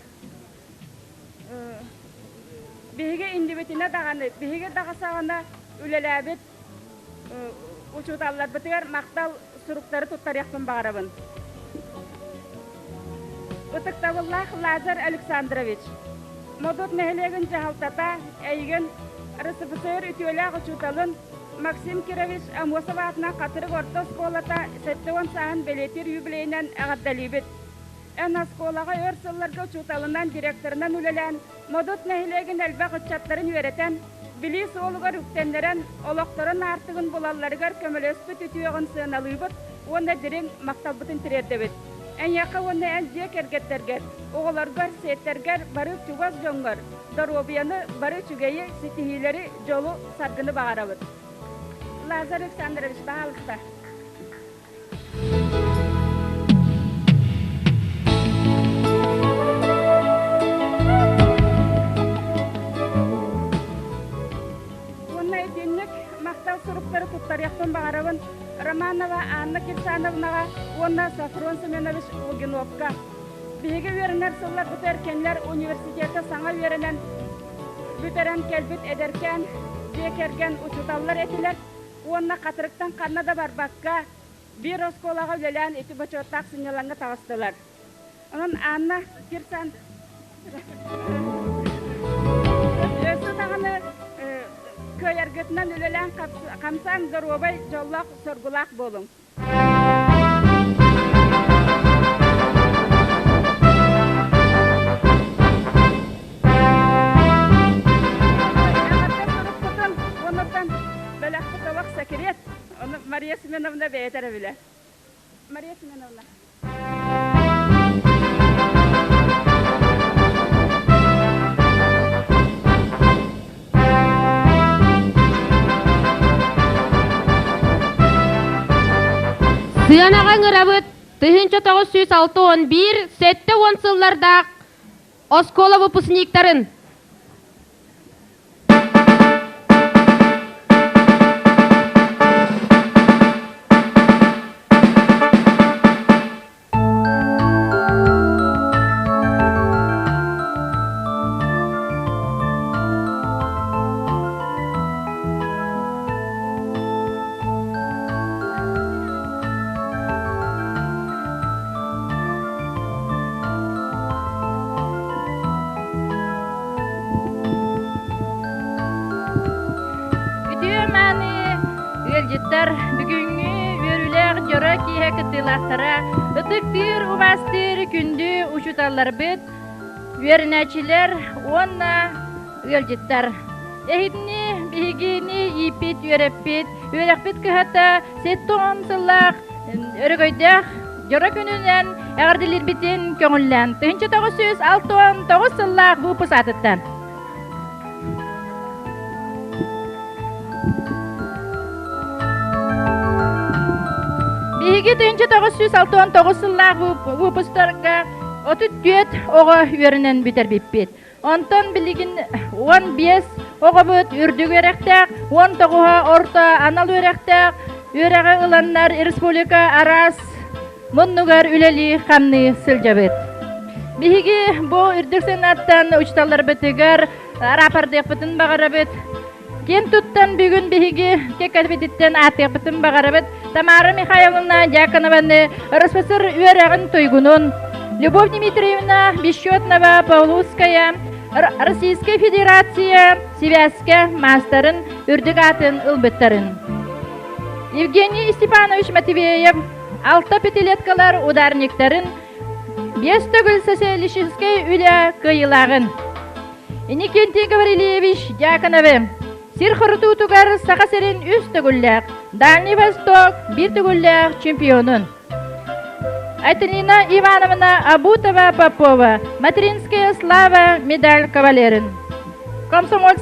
Speaker 19: Биһиги иннибитинэ даҕаны, биһиги даҕасаҕына үлэлээбит учууталларбытыгар махтал суруктары туттарыахпын баҕарабын. Ытыктабыллаах Лазарь Александрович, Модут нэһилиэгин дьаһалтата эйигин РСФСР үтүөлээх учууталын Максим Кирович Аммосов аатынан Хатырык орто оскуолата 70 сааһын бэлиэтиир юбилейынан эҕэрдэлиибит. Эн оскуолаҕа өр сылларга учууталынан, директорынан үлэлээн, Модут нэһилиэгин элбэх ыччаттарын үөрэтэн, билии суолугар үктэннэрэн, олохторун аартыгын булалларыгар көмөлөспүт үтүөҕүн сыаналыыбыт уонна дириҥ махталбытын тириэрдэбит. Эйиэхэ уонна эн дьиэ кэргэттэргэр, оҕолоргор, сиэттэргэр, бары чугас дьоҥҥор доруобуйаны, бары үчүгэйи, ситиһиилэри, дьолу, саргыны баҕарабыт. Лазарь Александрович, баһаалыста. Уонна итинник махтал суруктары туттарыахпын баҕарабын Романова Анна Кирсановнаҕа уонна Софрон Семенович Лугиновка. Биһиги үөрэнэр сылларбытыгар кинилэр университекка саҥа үөрэнэн бүтэрэн кэлбит эдэркээн дьиэ кэргэн учууталлар этилэр уонна Хатырыктан ханна да барбакка биир оскуолаҕа үлэлээн ити бочуоттаах сынньалаҥҥа таҕыстылар. Онон Анна Кирсан өссө даҕаны кыайаргытынан үлэлээн хамсаан доруобай, дьоллоох, соргулаах буолуҥ. Сурукпутун уонуттан бэлэхпит олох секрет. Ону Мария Семеновна бэйэтэ эрэ билэр. Мария Семеновна.
Speaker 9: Сыанаҕа ыҥырабыт 1961 70 сыллардаах оскуола выпускниктарын.
Speaker 20: Үтүө мааны ыалдьыттар бүгүҥҥү үөрүүлээх дьоро киэһэ кыттыылаахтара ытыктыыр, убаастыыр күндү учууталларбыт, үөрэнээччилэр уонна ыалдьыттар. Эһигини биһигини ииппит, үөрэппит, үөрэхпит кыһата 70 сыллаах өрөгөйдөөх дьоро күнүнэн эҕэрдэлиирбитин көҥүллээн 1969 сыллаах выпуск аатыттан. Биһиги 1969 сыллаах выпусктарга 34 оҕо үөрэнэн бүтэрбиппит. Онтон билигин 15 оҕобут үрдүк үөрэхтээх, 19-а орто анал үөрэхтээх үөрэҕи ыланнар республика араас муннугар үлэлии-хамныы сылдьабыт. Биһиги бу үрдүк сыанаттан учууталларбытыгар рапордыахпытын баҕарабыт. Киэн туттан бүгүн биһиги кэккэбититтэн ааттыахпытын баҕарабыт Тамара Михайловна Дьяконованы РСФСР үөрэҕин туйгунун, Любовь Дмитриевна Бесчетнова Павловская Российскай Федерация сибээскэ маастарын үрдүк аатын ылбыттарын. Евгений Степанович Матвеев алта пятилеткалар ударниктарын биэс төгүл социалистическай үлэ кыайыылааҕын Иннокентий Гаврильевич Дьяконовы сир хорутуутугар Саха сирин үс төгүллээх, Дальний Восток биир төгүллээх чемпионун. Айталина Ивановна Абутова Попова Материнская слава медаль кавалерин. Комсомол,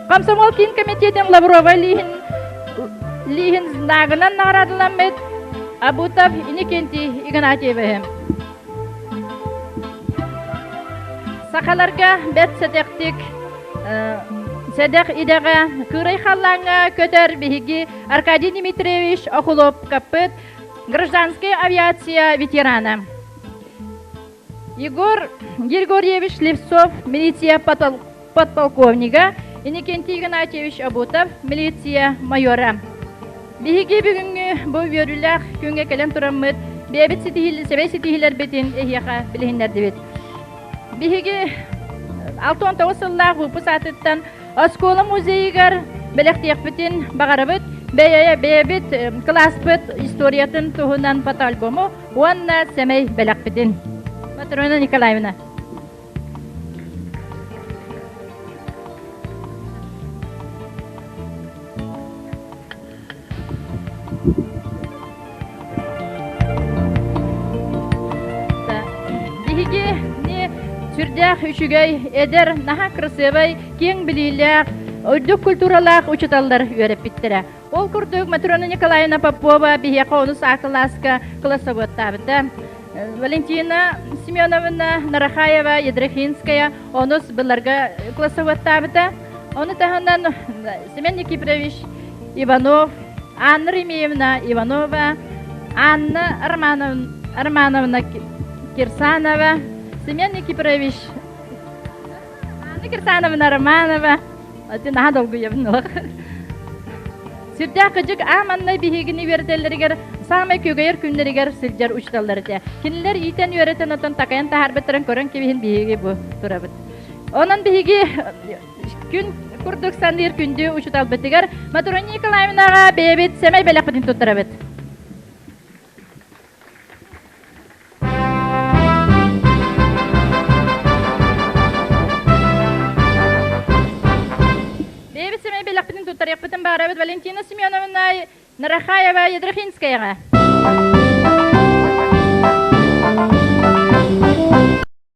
Speaker 20: Комсомол киин комитетин Лаврова Лихин, Лихин знагынан наградаламмыт Абутов Иннокентий Игнатьевиһы. Сахаларга бэрт сэдэхтик сэдэх идэҕэ кыырай халлааҥҥа көтөр биһиги Аркадий Дмитриевич Охлопкаппыт гражданскай авиация ветерана. Егор Григорьевич Слепцов милиция подполковнига, Иннокентий Игнатьевич Обутов милиция майора. Биһиги бүгүҥҥү бу үөрүүлээх күҥҥэ кэлэн тураммыт. бэйэбит сэмэй ситиһиилэрбитин эһиэхэ билиһиннэрдибит. Биһиги 69 сыллаах выпуск аатыттан оскуола музейыгар бэлэхтиэхпитин баҕарабыт. Бэйэ бэйэбит кылааспыт историятын туһунан фотоальбому уонна сэмэй бэлэхпитин. Матрона Николаевна. Биһиги сүрдээх үчүгэй, эдэр, наһаа кырасыабай, киэҥ билиилээх, үрдүк культуралаах учууталлар үөрэппиттэрэ. Ол курдук Матрона Николаевна Попова биһиэхэ онус А кылааска классоводтаабыта. Валентина Семеновна Нарахаева Ядрахинская онус быларга классоводтаабыта. Ону таһынан Семен Никифорович Иванов, Анна Ремеевна Иванова, Анна Романовна Кирсанова, Семен Никифорович Анна Кирсановна Романова, наһаа долгуйабын Сүрдээх кыдьык ааманнай биһигини үөрэтэллэригэр саамай күөгэйэр күннэригэр сылдьар учууталлар этэ. Кинилэр иитэн үөрэтэн отон такайан таһаарбыттарын көрөн кэбиһин биһиги бу турабыт. Онон биһиги күн курдук саныыр күндү учууталбытыгар Матрона Николаевнаҕа бэйэбит сэмэй бэлэхпитин туттарабыт. Бэйэбит сэмэй бэлэхпитин туттарыахпытын баарабыт Валентина Семеновна Нарахаева Ядрахинскаяҕа.